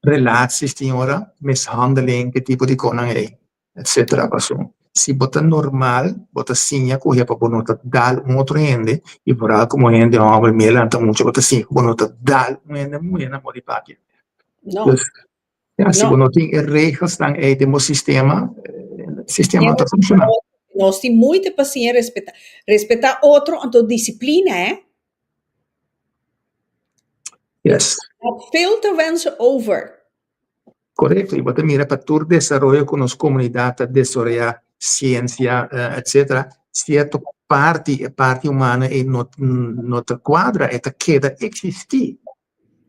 relaties tin ora mishandeling ke tipo di cosnan ei etcetera pasobra si bo ta normal bo ta siña cu pa bo no ta dal un otro hende y foral como hende homber mi a lanta mucho bo ta siña cu bo no ta dal un hende muhe na mor di papia. No. Dus, ja, si bo no tin e regelsnan ei den bo sistema, sistema no ta funciona. Nos tin moeite pa siña respeta. Respeta otro, anto disciplina, hè? Yes. Laat veel te wensen over. Correcto, y bo ta mira pa tur desaroyo cu nos comunidad ta desaroya, ciencia, etcetera, cierto parti, e parti humano ei no, no ta cuadra, e ta keda existi.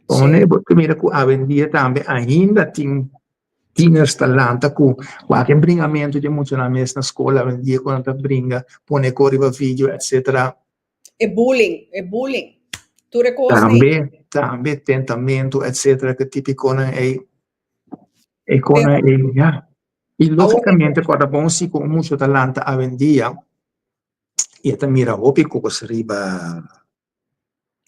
Pone bo ta mira ku awendia tambe ainda tin tieners ta lanta ku wak e bringamentu di e muchanan mes na skol awendia ku nan ta bringa, pone ko riba video etcetera. E bullying, e bullying. Tur e kos ei. Tambe, tambe tentamentu etcetera ku tipikonan ei, e konan ei ya. I logikamente kòrda bon si ku un mucha ta lanta awendia i e ta mira hopi kos riba.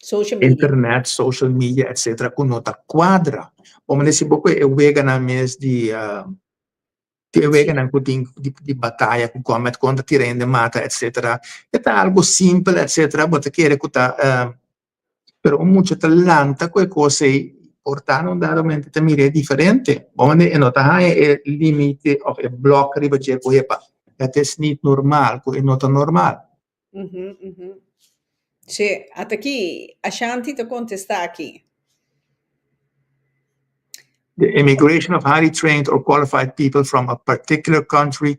Social media. Internet, social media, etc. Ku no ta kuadra. Bo mester si bo ku e weganan mes di di e weganan ku tin di di bataya ku kòm met kontra tira hende mata, etc. E ta algu simpel, etc. Bo ta kere ku ta pero un mucha ta lanta ku e kos ei por ta na un dado momento ta mir'é diferente. Bo mester e no ta haña e limite òf e blòk riba dje ku hepa het is niet normal ku e no ta normal. Sí, ata aki Ashanti ta kontestá aki. The immigration of highly trained or qualified people from a particular country.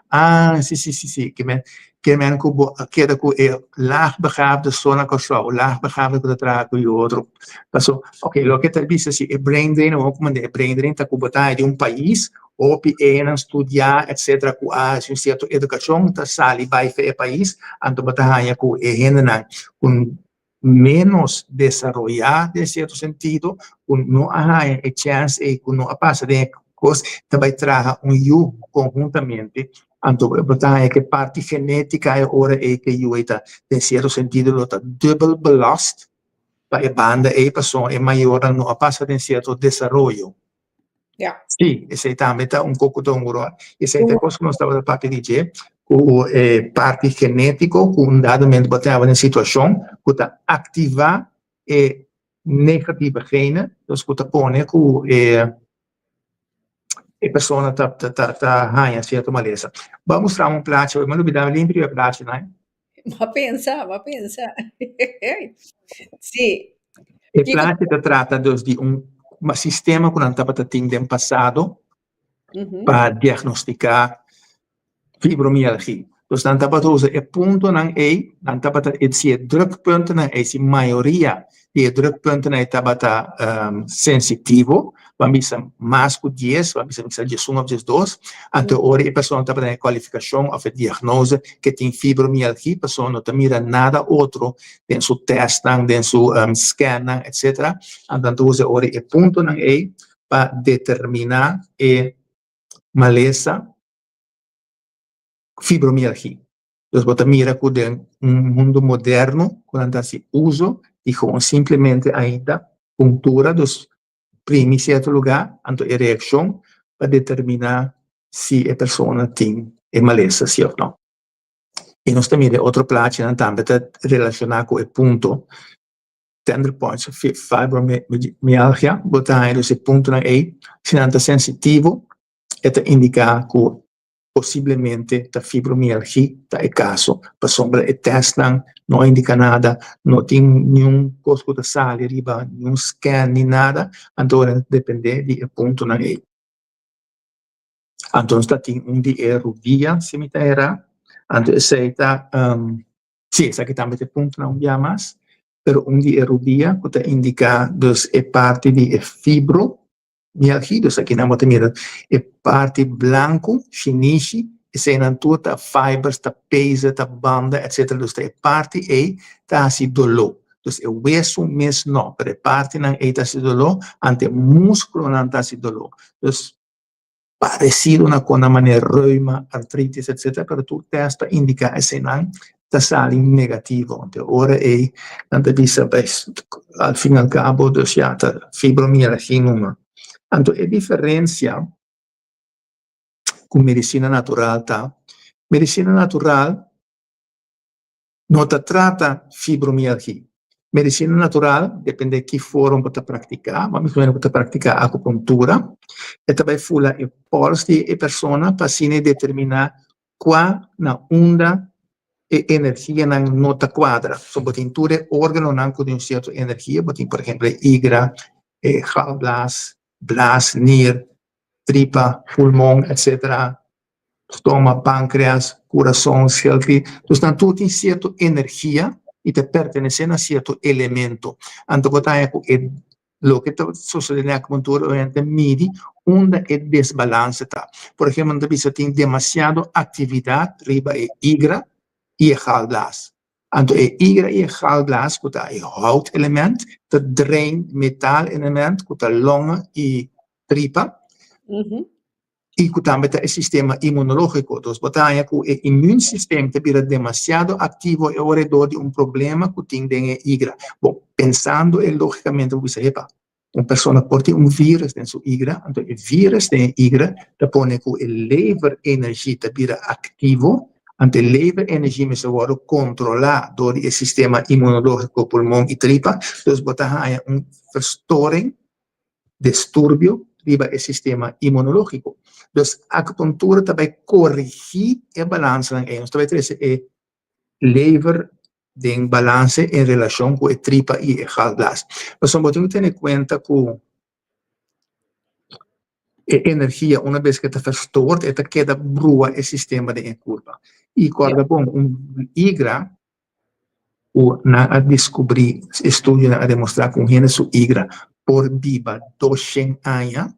Ah, sí, sí, sí, sí. Ke men, ke men ku bo a keda ku e laagbegaafde so na Kòrsou, laagbegaafde ku ta traha ku yu otro. Paso, ok, loke ta bisa si e brain drain, awor ku manda e brain drain ta ku bo ta di un pais Hopi enan studiá etcetera ku a hasi un sierto edukashon ta sali bai fe e pais, anto bo ta haña ku e hendenan ku ménos desaroyá den sierto sentido, ku no a haña e chèns ei, ku no a pasa den e kos, ta bai traha un yu konhuntamente, anto bo ta haña ku e parti genétika e ora ei ku e yu ei ta den sierto sentido lo ta dubbel belast pa e banda ei pasobra e mayornan no a pasa den sierto desaroyo. Ja. Sí, esei tambe ta un koko ta un ròl. Esei ta e kos ku nos tabata papia di dje, ku e parti genétiko ku un dado momento bo ta haba den situashon ku ta aktivá e negative gene, dus ku ta pone ku e e persona ta ta ta haña sierto malesa. Bo a mustra mi un plachi, mi a lubida limpia e plachinan. Bo a pensa, bo a pensa. Sí. E plachi ta trata dus di un sistema ku nan tabata tin den pasado pa diagnostiká fibromialgia. Dus nan tabata usa e puntonan ei, nan tabata si e drukpuntonan ei, si mayoria di e drukpuntonan ei tabata sensitivo, ban bisa mas ku dies, ban bisa bisa diesun òf diesdos, anto ora e persona tabata den e kualifikashon òf e diagnose ke tin fibromialgia, pasobra no ta mira nada otro den su testnan, den su scannan, etcetera. Anto nan ta usa ora e puntonan ei pa determiná e malesa fibromialgia. Dus bo ta mira ku den un mundu moderno ku nan ta hasi uso di gewoon simplemente ainda puntura, dus primi sierto lugá, anto e reakshon pa determiná si e persona tin e malesa si òf no. I nos ta mira e otro plachinan tambe ta relashoná ku e punto tender points fibromialgia, bo ta haña dus e puntonan ei, si nan ta sensitivo e ta indiká ku posiblemente ta fibromialgia ta e kaso, pasobra e tèstnan no a indiká nada, no tin niun kos ku ta sali riba niun scan ni nada, anto ora ta dependé di e puntonan ei. Anto nos ta tin un di e rudia, si mi ta erá, anto esei ta, si esaki tambe ta e puntonan un bia mas, pero un di e rudia ku ta indiká dus e parti di e fibro Mialgi, dus akinan bo ta mira e parti blanku, shinishi, eseinan tur ta fibers, ta pezer, ta banda, etcetera. Dus ta e parti ei ta hasi doló. Dus e wesu mes no, pero e partinan ei ta hasi doló, anto e muskulonan ta hasi doló. Dus paresido na kon nan manera reuma, artritis, etcetera, pero tur tèst pa indiká eseinan ta sali negativo. Anto e ora ei nan ta bisa pues al fin y al cabo dus ya ta fibromialgia numa. Anto e diferencia cu medicina natural ta, medicina natural no ta trata fibromialgia. Medicina natural depende ki forma bo ta practica, ma mi bo ta practica acupuntura, e ta bay fula e pols di e persona pa asina e determina Kua na unda e energianan no ta kuadra. So bo tin tur e organonan ku tin un sierto energia, bo tin por ehempel e igra, e galblaas, blaas, nier, tripa, pulmon, etcetera, stoma, pankreas, kurason, schildklier. Dus nan tur tin sierto energia i ta pertenesé na sierto elemento. Anto bo ta haña ku e Loke ta sosode den akupuntura ora nan ta midi unda e desbalanse ta. Por ehempel nan ta bisa tin demasiado aktividat riba e igra i e galblaas. Anto e igra i e galblaas ku ta e hout element ta drain metal element ku ta longa i tripa. I ku tambe ta e sistema imunológiko. Dus bo ta haña ku e immuunsysteem ta bira demasiado aktivo e ora e dor di un problema ku tin den e igra. Bon. Pensando e lógicamente, bo bisa, epa, un persona por tin un virus den su igra, anto e virus den e igra ta pone ku e lever energie ta bira aktivo, anto e lever energie mester wòrdu kontrolá dor di e sistema inmunológiko, pulmon i tripa, dus bo ta haña un verstoring, disturbio riba e sistema inmunológiko. Dus akupuntura ta bai korigí e balansanan ei, nos ta bai trese e lever den balanse en relashon ku e tripa i e galblaas. Pasobra bo tin ku tene kuenta ku e energia una bes ku e ta verstoord e ta keda brua e sistema den e kurpa. I kòrda bon, un igra ku nan a deskubrí, estudionan a demostrá ku un hende su igra por biba doshen aña.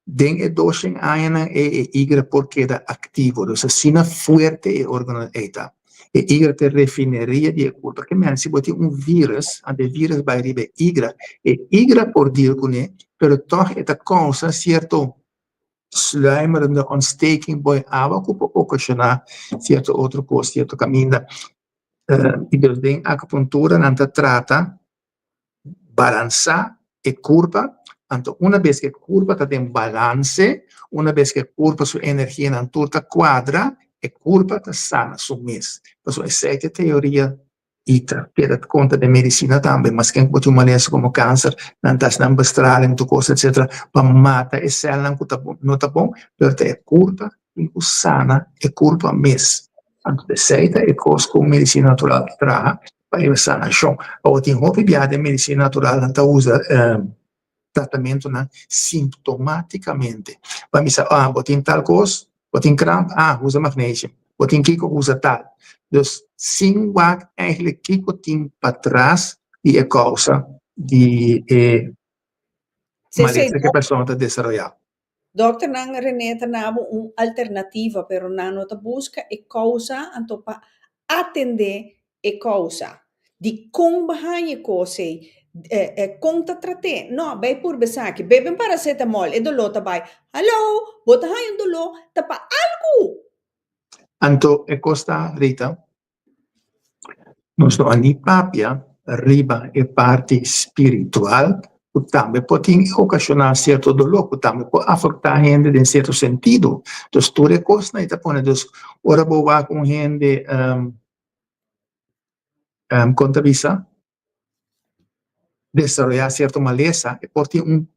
Den e doshen añanan ei e igra por keda aktivo, dus asina fuerte e órgano ei ta. E igra ta e refineria di e kurpa. Ke men si bo tin un vírus, anto e vírus bai riba e igra, e igra por deal kuné, pero tòg e ta kousa sierto sluimerende ontsteking bo e awa ku por okashoná sierto otro kos, sierto kaminda. I dus den akupuntura nan ta trata balansá e kurpa, anto una bes ku e kurpa ta den balanse, una bes ku e kurpa su energianan tur ta kuadra, e kurpa ta sana su mes. Pasobra esei ta e teoria i ta keda konta den medisina tambe, maske ku bo tin un malesa komo kanser, nan ta hasi nan bestraling, tur kos etsetera, pa mata e sèlnan ku ta no ta bon, pero ta e kurpa tin ku sana e kurpa mes. Anto esei ta e kos ku medisina natural ta traha pa e sanashon. Awor tin hopi biaha den medisina natural nan ta usa tratamentonan simptomaticamente. Pa bisa, ah, bo tin tal kos, bo tin kramp, ah, usa magnesium, bo tin kiko, usa tal. Dus sin wak eigenlijk kiko tin patras di e kousa di e malesa ku e persona ta desaroyá. Dokternan René ta na bo un alternativa pero nan no ta buska e kousa anto pa atendé e kousa. Dikon bo haña e kos ei? Kon ta trat'é? No, bai purba esaki. Bebe un paracetamol, e doló ta bai. Hallo! Bo ta haña un doló ta pa algu! Anto e kos ta, Rita, Nos no a ni papia riba e parti spiritual ku tambe por tin okashoná sierto doló, ku tambe por afektá hende den sierto sentido. Dus tur e kosnan ei ta pone dus ora bo wak un hende kon ta bisa desaroyá sierto malesa e por tin un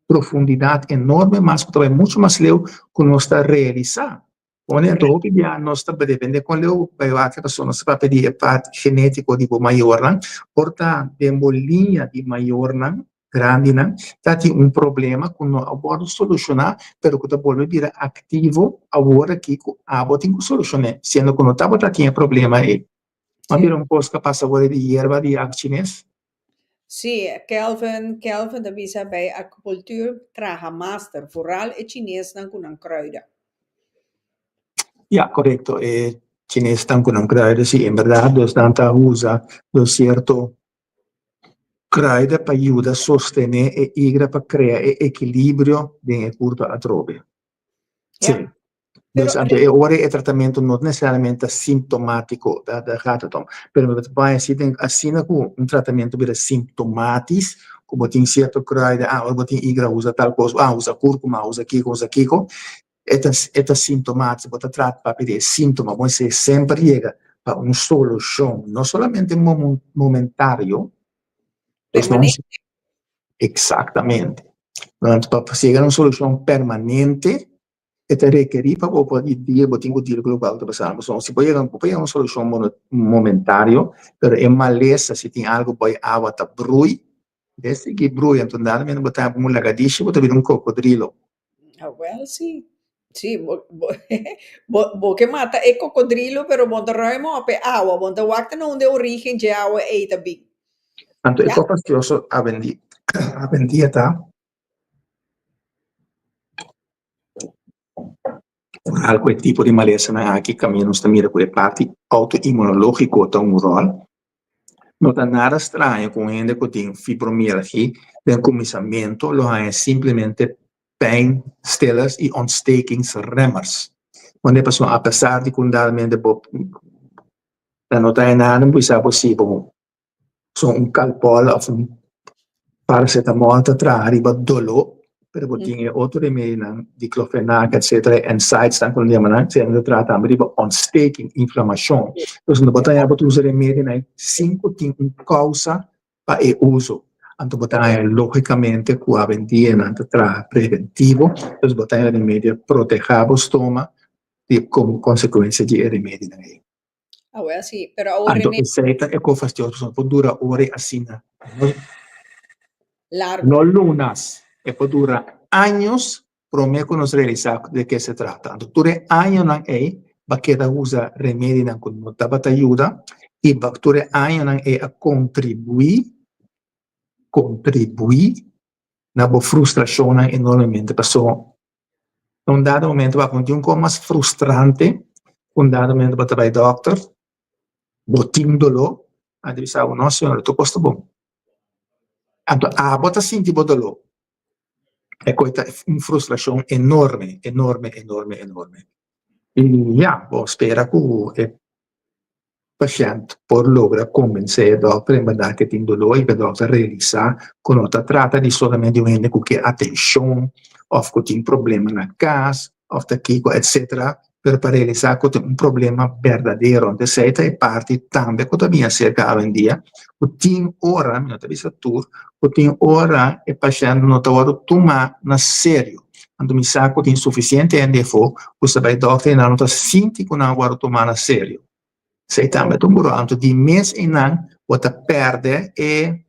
profundidat enorme mas ku ta bai muchu mas leu ku nos ta realisá. Pone anto hopi bia nos ta depende kon leu bai wak e pasobra nos ta papia di e part genetiko di bo mayornan por ta den bo liña di mayornan grandinan ta tin un problema ku no a wòrdu solushoná pero ku ta bolbe bira aktivo awor aki ku abo tin ku solushon'é siendo ku no tabata tin e problema ei. Bo a mira un kos ku a pasa awor di yerba di ak chines? Sí, Kelvin, Kelvin ta bisa bij acupunctuur traha master, vooral e chinesnan cu nan kruiden. Ja, correcto. E chinesnan cu nan kruiden, sí, en berdad, dus nan ta usa dos cierto kruiden pa yuda sostene e igra pa crea e equilibrio den e curpa atrobe. Sí. Ja. Dus Pero anto e ora e tratamentu no necesariamente ta simptomatico, daar daar gaat het om. Pero bo ta bai así den asina cu un tratamentu bira simptomatisch, cu bo tin cierto kruiden, ah ora bo tin igra usa tal cos, ah usa curcuma, usa kiko, usa kiko, e ta e ta simptomatisch, bo ta trata papia di e sintoma, bo mester semper yega pa un solucion, no solamente momentario, dus no permanente. Exactamente. Anto pa yega na un solucion permanente E ta rekerí pa bo por di dia bo tin ku deal ku lokual ku ta pasando. Pasobra si bo yega bo por yega un solushon momentario, pero e malesa si tin algu bo e awa ta brui, e sigui brui anto nada mester bo ta un lagadishi bo ta bira un kokodrilo. Awel si, si bo bo bo bo ke mata e kokodrilo pero bo no ta ruim op e awa, bo no ta wak ta na unda e origen dje awa ei ta bin. Anto e Ya. kos fastioso awendia awendia ta. Vooral ku e tipo di malesanan aki kaminda nos ta mira ku e parti outoimunológiko ta un ròl. No ta nada straño ku un hende ku tin fibromialgia den kuminsamentu lo haña simplemente pijnstillers i ontstekingsremmers. Wanneer pasobra apesar di ku un dado momento bo ta no ta haña nada, bo bisa bo si bo. So un Calpol of un paracetamol ta traha riba doló, pero bo tin e otro remedinan, diclofenac, etcetera, e NSAIDs nan ku nan yama nan, esei nan ta traha tambe riba ontsteking, inflamashon. Dus no bo ta haña bo ta usa remedinan sin ku tin un kousa pa e uso. Anto bo ta haña lógikamente ku awendia nan ta traha preventivo, dus bo ta haña remedio protehá bo stoma di komo konsekuensia di e remedinan ei. Awel si, pero awor Anto René esei ta e kos fastioso pasobra por dura ora i asina. No, largo. no lunas, e por dura años promé ku nos realisá de ke se trata. Anto tur e añonan ei bo a keda usa remedinan ku no tabata yuda i bo tur e añonan ei a kontribuí, kontribuí na bo frustrashonnan enormemente pasobra Na un dado momento bo a konti un kos mas frustrante ku un dado momento bo ta bai dòkter, bo tin doló, nan ta bisa bo no señora tur kos ta bon. Anto abo ta sinti bo doló, e kos ta un frustrashon enorme, enorme, enorme, enorme. I ya, bo spera ku e pashènt por logra konvensé e dòkter en bèrdat ke tin doló i ku e dòkter realisá ku no ta trata di solamente un hende ku ke atenshon òf ku tin problema na kas òf ta kiko etsetera, pero pa realisá ku tin un problema berdadero. Anto esei ta e parti tambe ku ta bin aserka awendia ku tin ora, mi no ta bisa tur, ku tin ora e pashènt no ta wòrdu tumá na serio. Anto mi sa ku tin sufisiente hende afó ku sa bai dòkter i nan no ta sinti ku nan a wòrdu tumá na serio. Esei tambe ta un buro. Anto di mes einan bo ta pèrdè e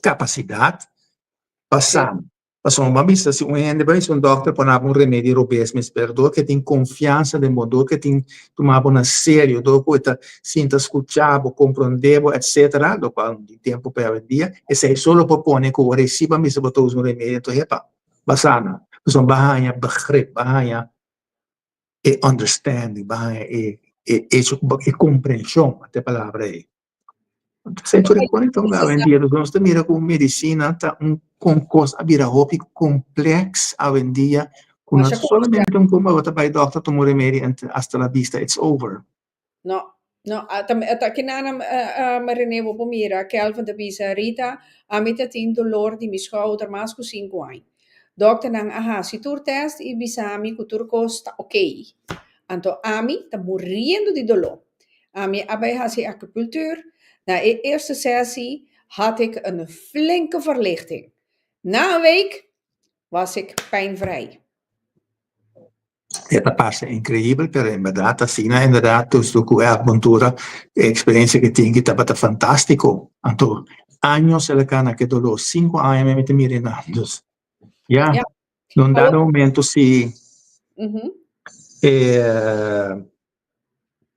kapasidat pa sana. Pasobra bo a bisa si un hende bai si un dòkter pone abo un remedi robes mes, pero dor ku e tin konfiansa den bo, dor ku e tin tuma bo na serio, dor ku e ta sinta skucha bo, komprondé bo, etsetera, lokual no tin tempu pa awendia, esei so lo por pone ku ora e si bo a bisa bo ta usa un remedi, anto hepa, bo a sana. Pasobra bo a haña begrip, bo a haña e understanding, bo a haña e hecho, e komprenshon, ta e palabra ei. Esei tur e kos enton awendia nos ta mira ku medisina ta un kos a bira hopi kompleks awendia ku no ta solamente un kos bo ta bai dòkter tuma un remedi en hasta la vista it's over. No, no, ata kinan René bo por mira Kelvin ta bisa Rita ami ta tin dolor di mi schouder mas ku sinku aña. Dòkternan a hasi tur tèst i bisa mi ku tur kos ta okey. Anto ami ta muriendo di doló. Ami a bai hasi acupunctuur. Na e eerste sessie had ik een flinke verlichting. Na een week was ik pijnvrij. E ta parse increibel, pero en berdad asina inderdaad dus cu e acupuntura e experiencia cu tin ki tabata fantastico. Anto años el a cana cu e dolor, cinco aña mi ta mira nan. Dus ya, na un dado momento si e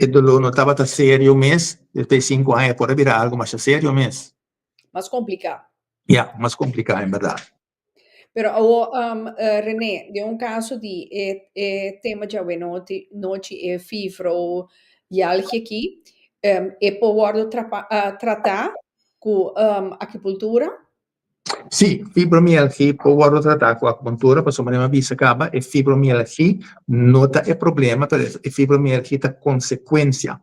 e dolor no tabata serio mes, despues di cinco aña por a bira algo masha serio mes. Mas complica. Ya, mas complica en berdad. Pero awo, René, den un caso di e e tema djawe noti nochi e fibromialgia aki, e por wordo trapa trata cu acupuntura? Sí, fibromialgia por wordo tratá ku akupuntura, pasobra manera mi a bisa kaba, e fibromialgia no ta e problema, pero e fibromialgia ta konsekuensia.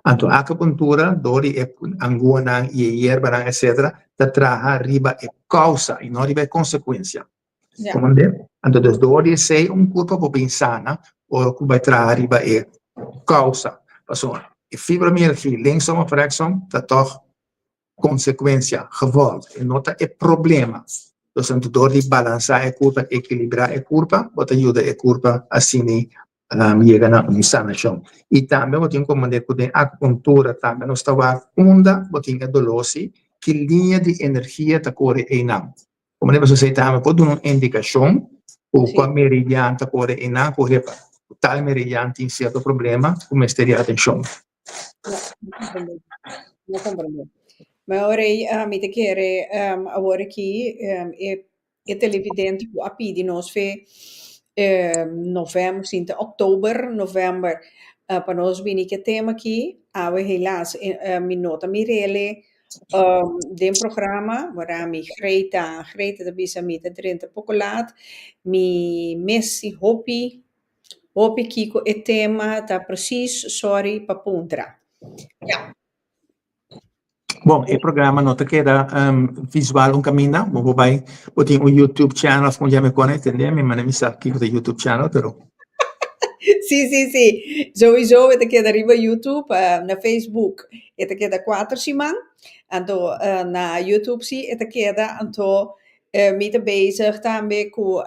Anto akupuntura, dor di e anguanan i e yerbanan etcetera, ta traha riba e kousa i no riba e konsekuensia. Komprendé? Anto dus dor di esei un kurpa por bin sana ora ku bai traha riba e kousa. Pasobra e fibromialgia linksom òf rechtsom ta tòg konsekuensia, gevolg, e no ta e problema. Dus anto dor di balansá e kurpa, ekilibrá e kurpa, bo ta yuda e kurpa asina yega na un sanashon. I tambe bo tin ku komprendé ku den akupuntura tambe nos ta wak unda bo tin e doló si, ki liña di energia ta kore einan. Komprendé? Pasobra esei tambe por duna un indikashon ku kua meridian ta kore einan, ku repa tal meridian tin sierto problema ku mester di atenshon. No comprende. Ma ora ei mi ta kere awor aki e e televidente ku a pidi nos fe november, sinti oktober, november pa nos bini ku e tema aki, awe helaas mi no ta mir'el den programa, wara mi Greta, Greta ta bisa mi ta drenta poko laat, mi mes si hopi Hopi kiko e tema ta precies, sorry pa puntra. Ja. Bon, e programa no ta keda visual un kaminda, bo por bai, bo tin un YouTube channel of kon yama kone, tende? Mi manda mi sa kiko ta YouTube channel, pero. Sí, sí, sí. Sowieso e ta keda riba YouTube, na Facebook e ta keda kuater siman, anto na YouTube sí e ta keda, anto mi ta bezig tambe ku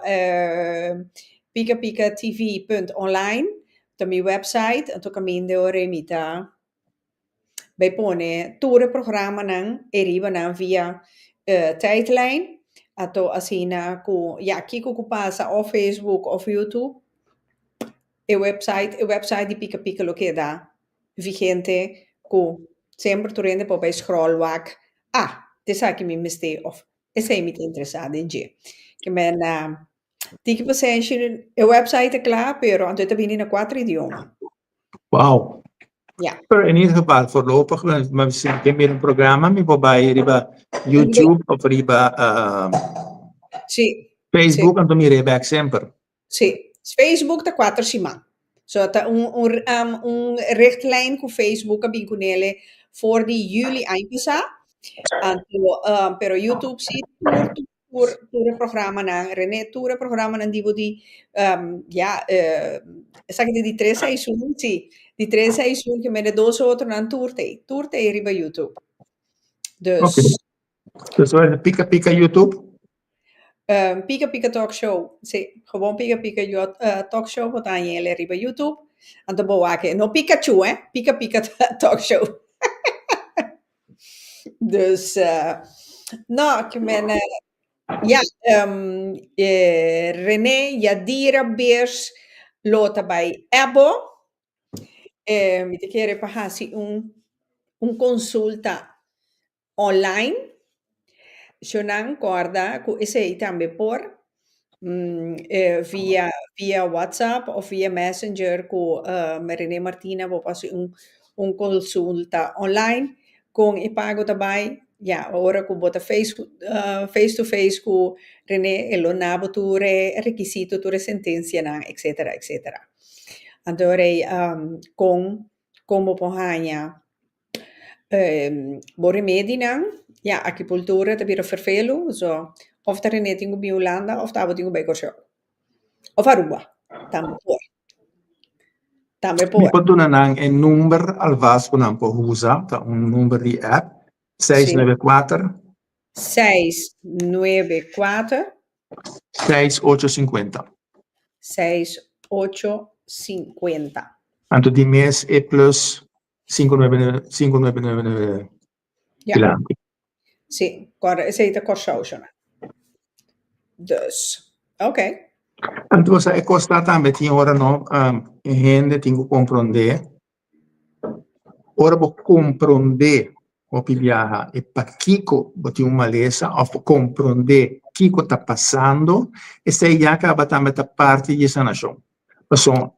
Pika Pika TV punt online, ta mi website, anto kaminda ora mi ta bai pone tur e programanan e riba nan via tijdlijn, anto asina ku ya kiko ku pasa of Facebook of YouTube, e website e website di Pika Pika lo keda vigente ku semper tur hende por bai scroll wak, ah, t'esaki mi mester of esei mi ta interesá den dje. Ke men tiki pasenshi, e website ta kla pero anto e ta bini na kuater idioma. Wow. Ja. Pero in ieder geval voorlopig, ma si mi ke mira un programa mi por bai riba YouTube of riba Facebook anto mir'é bek semper. Sí. Facebook ta kuater siman. So ta un un un richtlijn ku Facebook a bin kunele for di juli aña pasá. Anto pero YouTube sí tur tur Tur tur e programanan, René, tur e programanan di bo di, ya, esaki ta di tres seizoen, sí, di tres seizoen ke mende dos otronan tur t'ei, tur t'ei riba YouTube. Dus. Ok. Dus ora ta Pika Pika YouTube? Pika Pika Talk Show, sí, gewoon Pika Pika Talk Show bo ta haña el riba YouTube, anto bo wak e, no Pikachu, eh, Pika Pika Talk Show. Dus, no, ke men, ja, René Yadira Beers lo ta bai Ebo. Mi ta kere pa hasi un un konsulta online. Shownan kòrda ku esei tambe por. Via via WhatsApp of via Messenger ku René Martina bo por hasi un un konsulta online kon e pago ta bai ya ora ku bo ta face face to face ku René e lo na bo tur e rekisito tur e sentensianan etcetera etcetera anto rei kon kon bo por haña Bo remedinan, ya, akipultura ta bira ferfelu, so of ta René tin ku bin Hulanda of ta abo tin ku bai Kòrsou. Of Aruba, tambe por. Tambe Mi por. por duna nan e number alvast ku nan por usa, ta un number di app, seis nuebe kuater. 694. 6850. 6850. Anto di mes e plus 5999 Ja. dilanti. Sí, kòrda esei ta Kòrsou shona. Dus, oké. Anto bo sa e kos ta tambe tin ora no, e hende tin ku komprondé Ora bo komprondé hopi biaha e pakiko bo tin un malesa òf bo komprondé kiko ta pasando, esei ya kaba tambe ta parti di e sanashon. Pasobra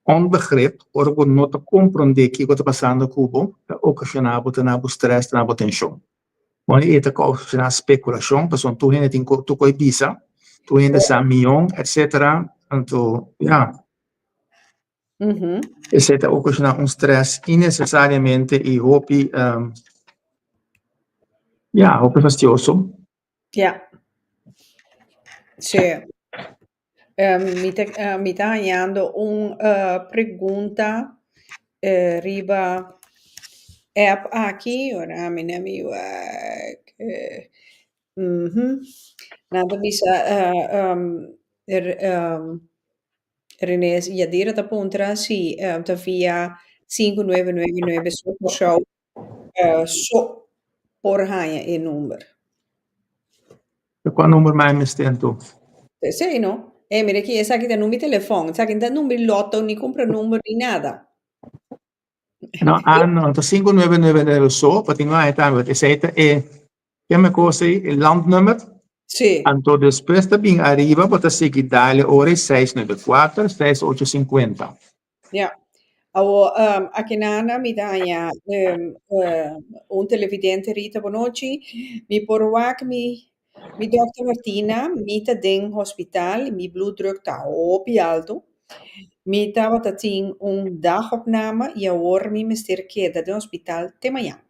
onbegrip, ora bo no ta komprondé kiko ta pasando ku bo, ta okashoná bo ta na bo strès, ta na bo tenshon. Bon, e ta okashoná spekulashon, pasobra tur hende tin tur kos bisa, tur hende sa mion, etsetera, anto ya. Esei ta okashoná un strès innesesariamente i hopi, ya, hopi fastioso. Ja. Sí. Mi ta, mi ta hañando un pregunta riba app aki. Ora mi na mi wak. Nan ta bisa René Yadira ta puntra si ta via sinku nuebe nuebe nuebe so Kòrsou so por haña e number. Ta kua number mai mester anto? Esei no. E mira aki esaki ta number di telefòn, esaki no ta number di lotto ni kumpra number ni nada. No, ah no, ta sinku nuebe nuebe nuebe so, pa tin un haña tambe, esei ta e Keme kos ei, e landnummer. Sí. Anto despues ta bin ariba bo ta sigui dale ora e 694 6850. Ja. Awo, akinana mi ta haña un televidente Rita bonochi. Mi por wak mi mi dokter Martina, mi ta den hospital, mi bloeddruk ta hopi alto. Mi tabata tin un dagopname y awor mi mester keda den hospital te mañan.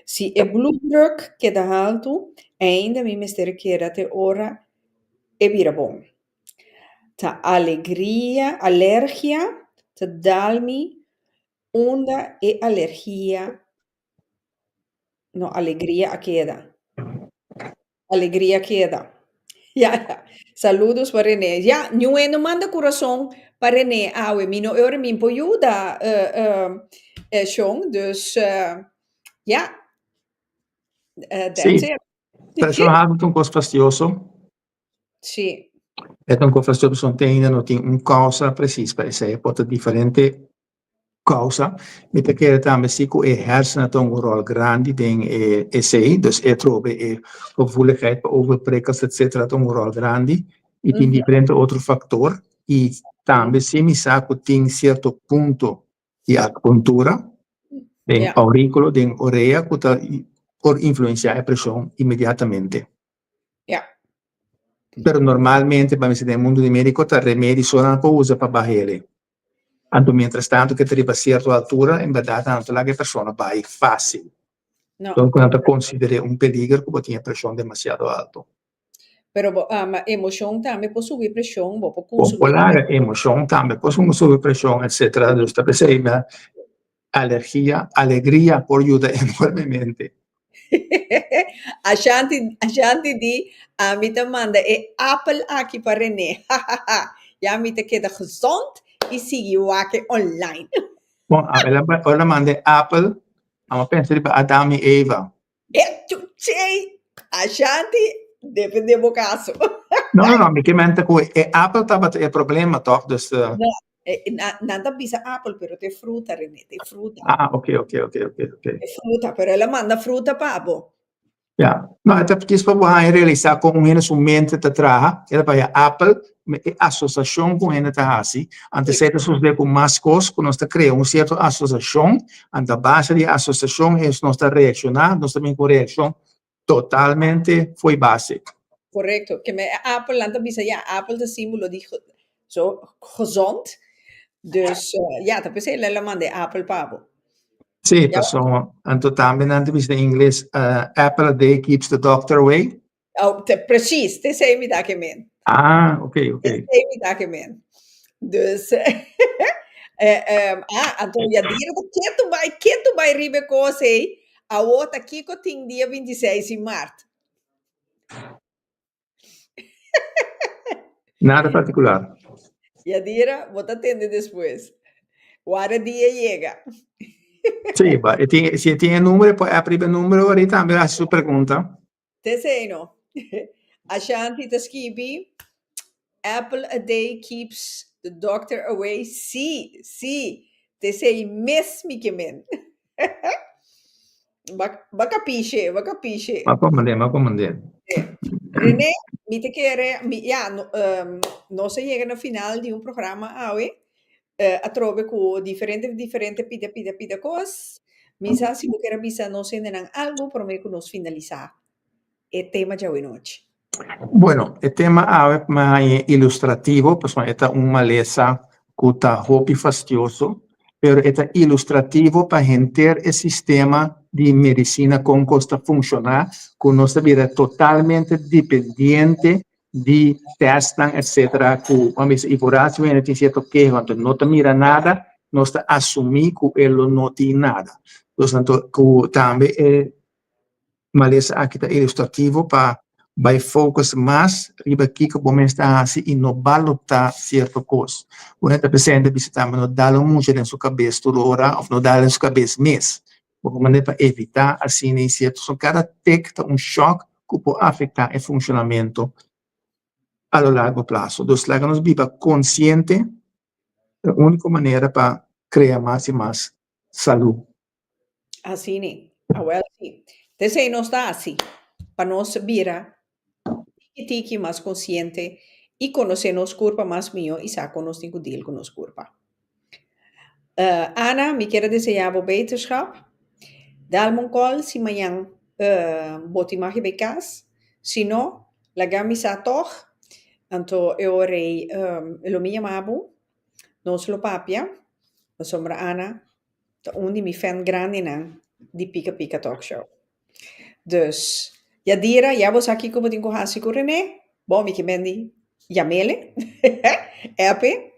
Si e bloeddruk keda haltu, ainda mi mester keda te ora e bira bon. Ta alegria, alergia ta dal mi unda e alergia, no alegria a keda. Alegria keda. Ja, ja. Saludos pa René. Ja, niun hende no manda kurason pa René awe. Mi no ora mi por yuda Shon. Dus ja, that's Sí, it. Preshon haltu ta un kos fastioso. Sí. E ta un kos fastioso pasobra te ainda no tin un kousa presis pa esei. E por ta diferente kousa. Mi ta kere tambe si ku e hersenen ta un ròl grandi den e esei, dus e trobe e gevoeligheid pa overprikkels etcetera ta un ròl grandi i tin diferente otro faktor i tambe si mi sa ku tin sierto punto di akupuntura den aurikulo, den orea ku ta por influensiá e preshon inmediatamente. Pero normalmente pa mi sa den mundu di médiko ta remedi so nan por usa pa bah'e. Anto mientras tanto ke ta riba sierto altura en berdad nan no ta laga e persona bai fácil. No. Entonces nan ta consider'é un peliger ku bo tin e preshon demasiado alto. Pero bo ama emocion tambe por subi preshon, bo por Bo consumi. por laga emocion tambe por subi preshon etcetera. Dus ta p'esei na alergia, alegria por yuda enormemente. Ashanti, Ashanti di, ami ta manda e apel aki pa René. Ya mi ta keda gezond i sigui wak e online. Bon, el a, ora el a manda e apel, amo a pensa riba Adam i Eva. E chuchey! Ashanti, defende bo kaso. No, no, no, mi ke menta ku e apel tabata e problema tòg, dus. No, nan ta bisa apel, pero ta e fruta, René, ta e fruta. Ah, ok, ok, ok, ok, ok. E fruta, pero el a manda fruta pa bo. Ya, no, e ta djis pa bo haña realisá kon un hende su mente ta traha, e ta papia apel, me e asosiashon ku un hende ta hasi, anto esei ta sosodé ku mas kos ku nos ta krea un sierto asosiashon, anto a base di e asosiashon es nos ta reakshoná, nos ta bin ku un reakshon totalmente fo'i base. Korekto, ke me e apel nan ta bisa ya, apel ta símbolo di so gezond, dus ya, ta p'esei el a manda e apel pa bo. Sí, pasobra anto tambe nan ta bisa den ingles, apple a day keeps the doctor away. Oh, te, precies, te esei mi ta ke men. Ah, ok, ok. Te esei mi ta ke men. Dus, eh, eh, ah, anto Yadira ta ketu bai, ketu bai riba e kos ei. Awo ta kiko tin dia 26 di mart? Nada partikular. Yadira, bo ta tende despues. Wara dia yega. Sí, ba, e tin, si e tin e numero, e por app riba e numero ahorita tambe hasi su pregunta. T'esei no. Ashanti ta skibi, Apple a day keeps the doctor away. Sí, sí, t'esei mes mi ke men. Ba, ba kapishe, ba kapishe. M'a komprendé, m'a komprendé. René, mi ta kere, mi, ya, no, nos a yega na final di un programa awe. Atrobe ku diferente, diferente pida, pida, pida kos. Mi sa si bo kier a bisa nos hendenan algu promé ku nos finalisá e tema djawe nochi. Bueno, e tema awe mi a haña ilustrativo, pasobra e ta un malesa ku ta hopi fastioso, pero e ta ilustrativo pa henter e sistema di medisina kon kos ta funshoná, ku nos ta bira totalmente dependiente di testnan etcetera ku a bisa i por haci hende tin cierto keho anto no ta mira nada nos ta asumi ku e lo no tin nada dus anto ku tambe e malesa aki ta ilustrativo pa bai focus mas riba kiko bo mes ta haci i no balota cierto kos bo hende ta presente bisa tambe no dal un mucha den su kabes tur ora of no dal den su kabes mes bo por manera pa evitá asina i sierto so kada tek ta un shòk ku por afektá e funshonamentu a lo largo plaso. Dus laga nos biba konsiente ta e úniko manera pa krea mas i mas salú. Asina, awel si. T'esei nos ta hasi pa nos bira tiki tiki mas konsiente i konosé nos kurpa mas mihó i sa kon nos tin ku deal ku nos kurpa. Ana, mi kier a deseá bo beterschap. Dal mi un call si mañan bo tin mag bai cas. Si no, laga mi sa tog. Anto e ora ei lo mi yama bo. Nos lo papia. Pasobra Ana ta un di mi fan grandinan di Pika Pika Talk Show. Dus, Yadira, ya bo sa kiko bo tin ku hasi ku René? Bon, mi ke men di yam'ele, app e.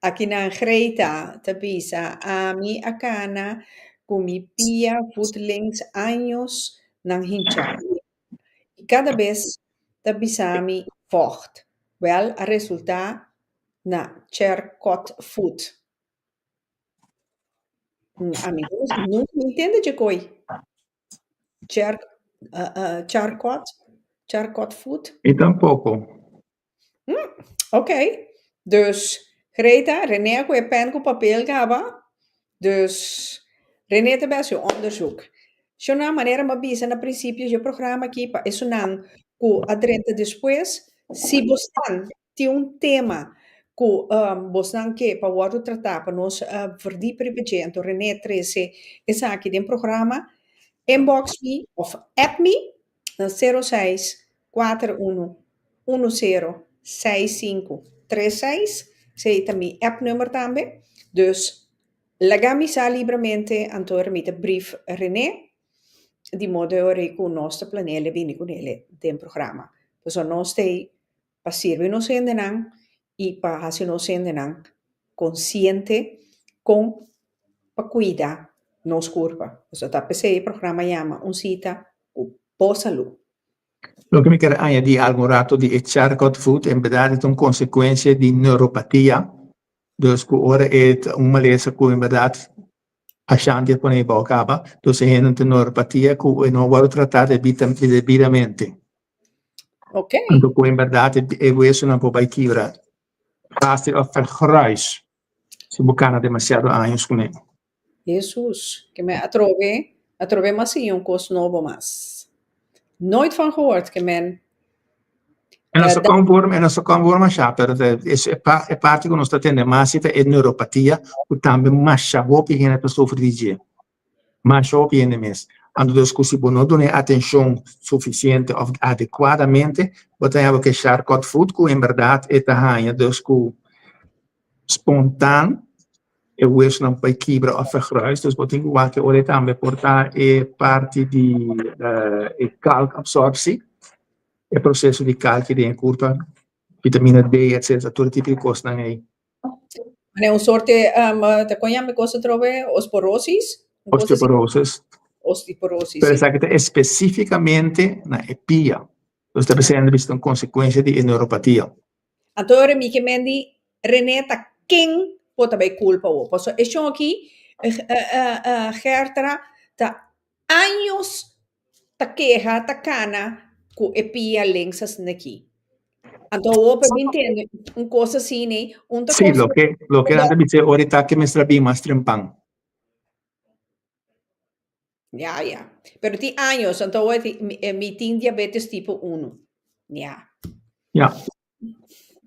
Akinan Greta ta bisa, Ami a kana ku mi pia voet links años nan hincha. I kada bes ta bisa mi vocht. Wèl, a resultá na Charcot voet. Ami nunka mi ntende dje koi. Cher, charcot, charcot voet. Mi tampoko. Ok. Dus, Greta, René a kohe pen ku papel kaba. Dus, René ta bai hasi un onderzoek. Shona, manera mi a bisa na prinsipio dje programa aki, pa esunnan ku a drenta despues, si bo stan tin un tema ku bosnan ke pa wòrdu tratá pa nos verdiep riba dje, anto René trese esaki den programa, inbox mi òf app mi na sero seis kuater unu unu sero seis sinku tres seis, esei ta mi app number tambe, dus laga mi sa libramente anto mi ta brief René di modo e ora ku nos ta planea el bini kunele den programa. Pasobra nos ta ei pa sirbi nos hendenan i pa hasi nos hendenan konsiente kon pa kuida nos kurpa. Pasobra ta p'esei e programa yama Un Sita ku Bo Salú. Loke mi ker añadí algun rato di e Charcot voet en berdad e ta un konsekuensia di neuropatia, dus ku ora e ta un malesa ku en berdad Ashanti a pone e bou kaba, dus e hende tin neuropatia ku e no wòrdu tratá debidamente. Ok. Anto ku en bèrdat e wesonan por bai kibra fásil òf vergruis si bo kana demasiado años kuné. Hesus, ke men atrobe, atrobe m'a siña un kos nobo mas. Nooit van gehoord, ke men. E no sa konforme, e no sa konforme masha, pero e parti ku nos ta tende mas si ta e neuropatia ku tambe masha hopi hende ta sufri di dje. Masha hopi hende mes. Anto dus ku si bo no duna e atenshon sufisiente òf adekuadamente, bo ta haña bo ke Charcot voet ku en bèrdat e ta haña dus ku spontaan e huesonan por kibra òf vergruis. Dus bo tin ku wak e ora ei tambe por ta e parti di e kalkabsorpsie. E proseso di kalki den e kurpa, vitamina D, etcetera, tur e tipo di kosnan ei. Mane un sorte, ta kon yama e kos atrobe? Osporosis? Osteoporosis. Osteoporosis. Pero esaki ta espesífikamente na e pia. Nos ta bisa ta un konsekuensia di e neuropatia. Anto ora mi ke men di René ta ken por ta bay kulpa awor? Pasobra e shon aki, Gertra, ta años ta keha, ta kana ku e pia links asin'aki. Anto awor pa mi ntende un kos asina, un ta Sí, loke, loke nan ta bisa ora ta ke mester a bin mas trempan. Ja, ja. Pero tin años, anto awor mi tin diabetes tipo uno. Ja. Ja.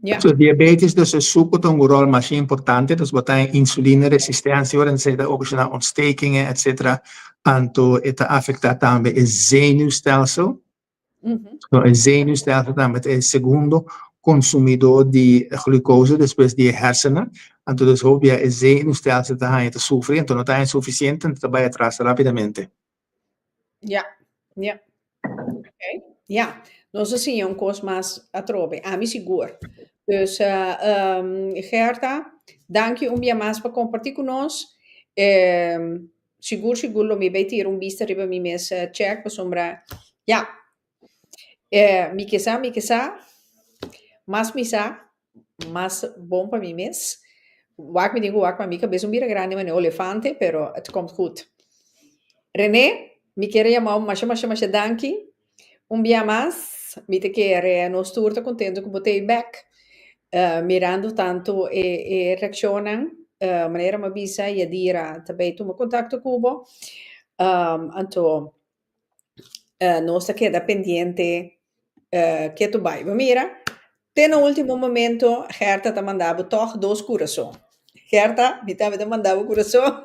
Ja. So diabetes dus e suku ta un rol masha importante, dus bo ta en insuline resistencia ora esei ta ocasiona ontstekingen etcetera, anto e ta afecta tambe e zenuwstelsel. So e zenuwstelsel tambe ta e segundo consumidor di glucose despues di e hersenen, anto dus hopi bia e zenuwstelsel ta haña ta sufri, anto no ta haña suficiente anto ta bai atras rapidamente. Ja, ja. Okay. Ja, nos a siña un kos mas atrobe. Ami sigur. Dus uh, um, Gerta, danki un bia mas pa kompartí ku nos. Um, sigur, sigur lo mi bai tira un bista riba mi mes eh, check, pasobra, ja, eh, mi ke sa, mi ke sa, mas mi sa, mas bon pa mi mes. Wak mi tin ku wak pa mi kabes un bira grandi manera olefante, pero het komt goed. René, mi kier a yamau masha masha masha danki un bia mas. Mi ta kere nos tur ta contento ku bo ta ei bek. Mirando tanto e e reaccionnan, manera mi a bisa Yadira ta bay tuma contacto ku bo. Anto nos ta keda pendiente ketu bai. Bo mira, te na ultimo momento Gerta ta manda bo tog dos kurason. Gerta, mi tambe ta manda bo kurason.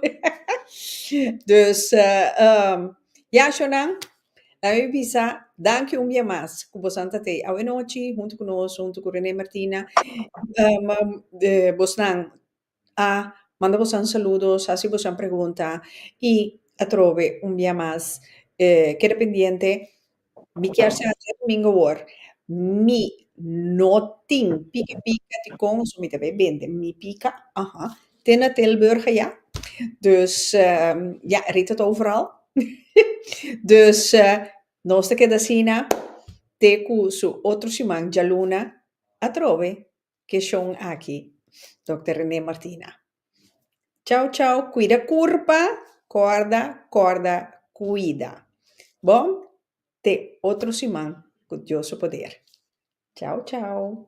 Dus, ya shownan, laga mi bisa danki un bia mas ku bosan ta tei awenochi huntu ku nos, huntu ku Rene Martina. Bosnan a manda bosan saludos, hasi bosan pregunta i atrobe un bia mas keda pendiente. Mi kier sa djadumingu awor, mi no tin pika pika dikon so mi ta bay bende mi pika, aha, te na Tilburg aya. Dus ja, Rita ta overal. Dus nos ta keda asina te ku su otro siman djaluna atrobe keshon aki, Dòkter Rene Martina. Chau chau, kuida kurpa, kòrda kòrda kuida. Bon, te otro siman ku Dios su poder. Chau chau.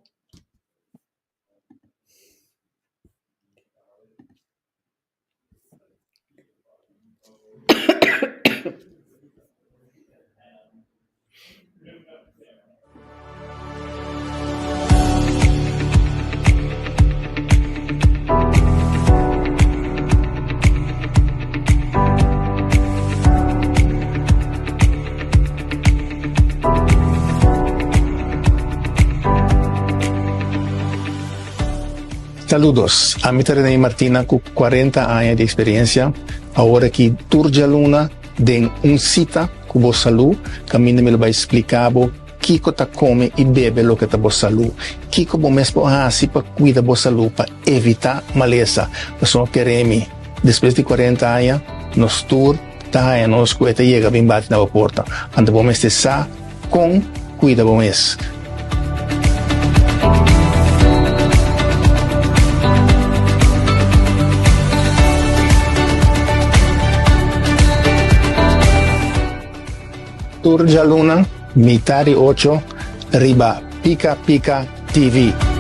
Saludos, ami ta Rene Martina ku 40 aña di eksperensia. Awor aki tur djaluna den un sita ku bo salú, kaminda mi lo bai splika bo kiko ta kome i bebe loke ta bo salú, kiko bo mes por hasi pa kuida bo salú pa evitá malesa. Pasobra kere mi, despues di 40 aña nos tur ta haña nos ku e ta yega bin bati na bo porta. Anto bo mester sa kon kuida bo mes. Tur djaluna, mitar di ocho, riba Pika Pika TV.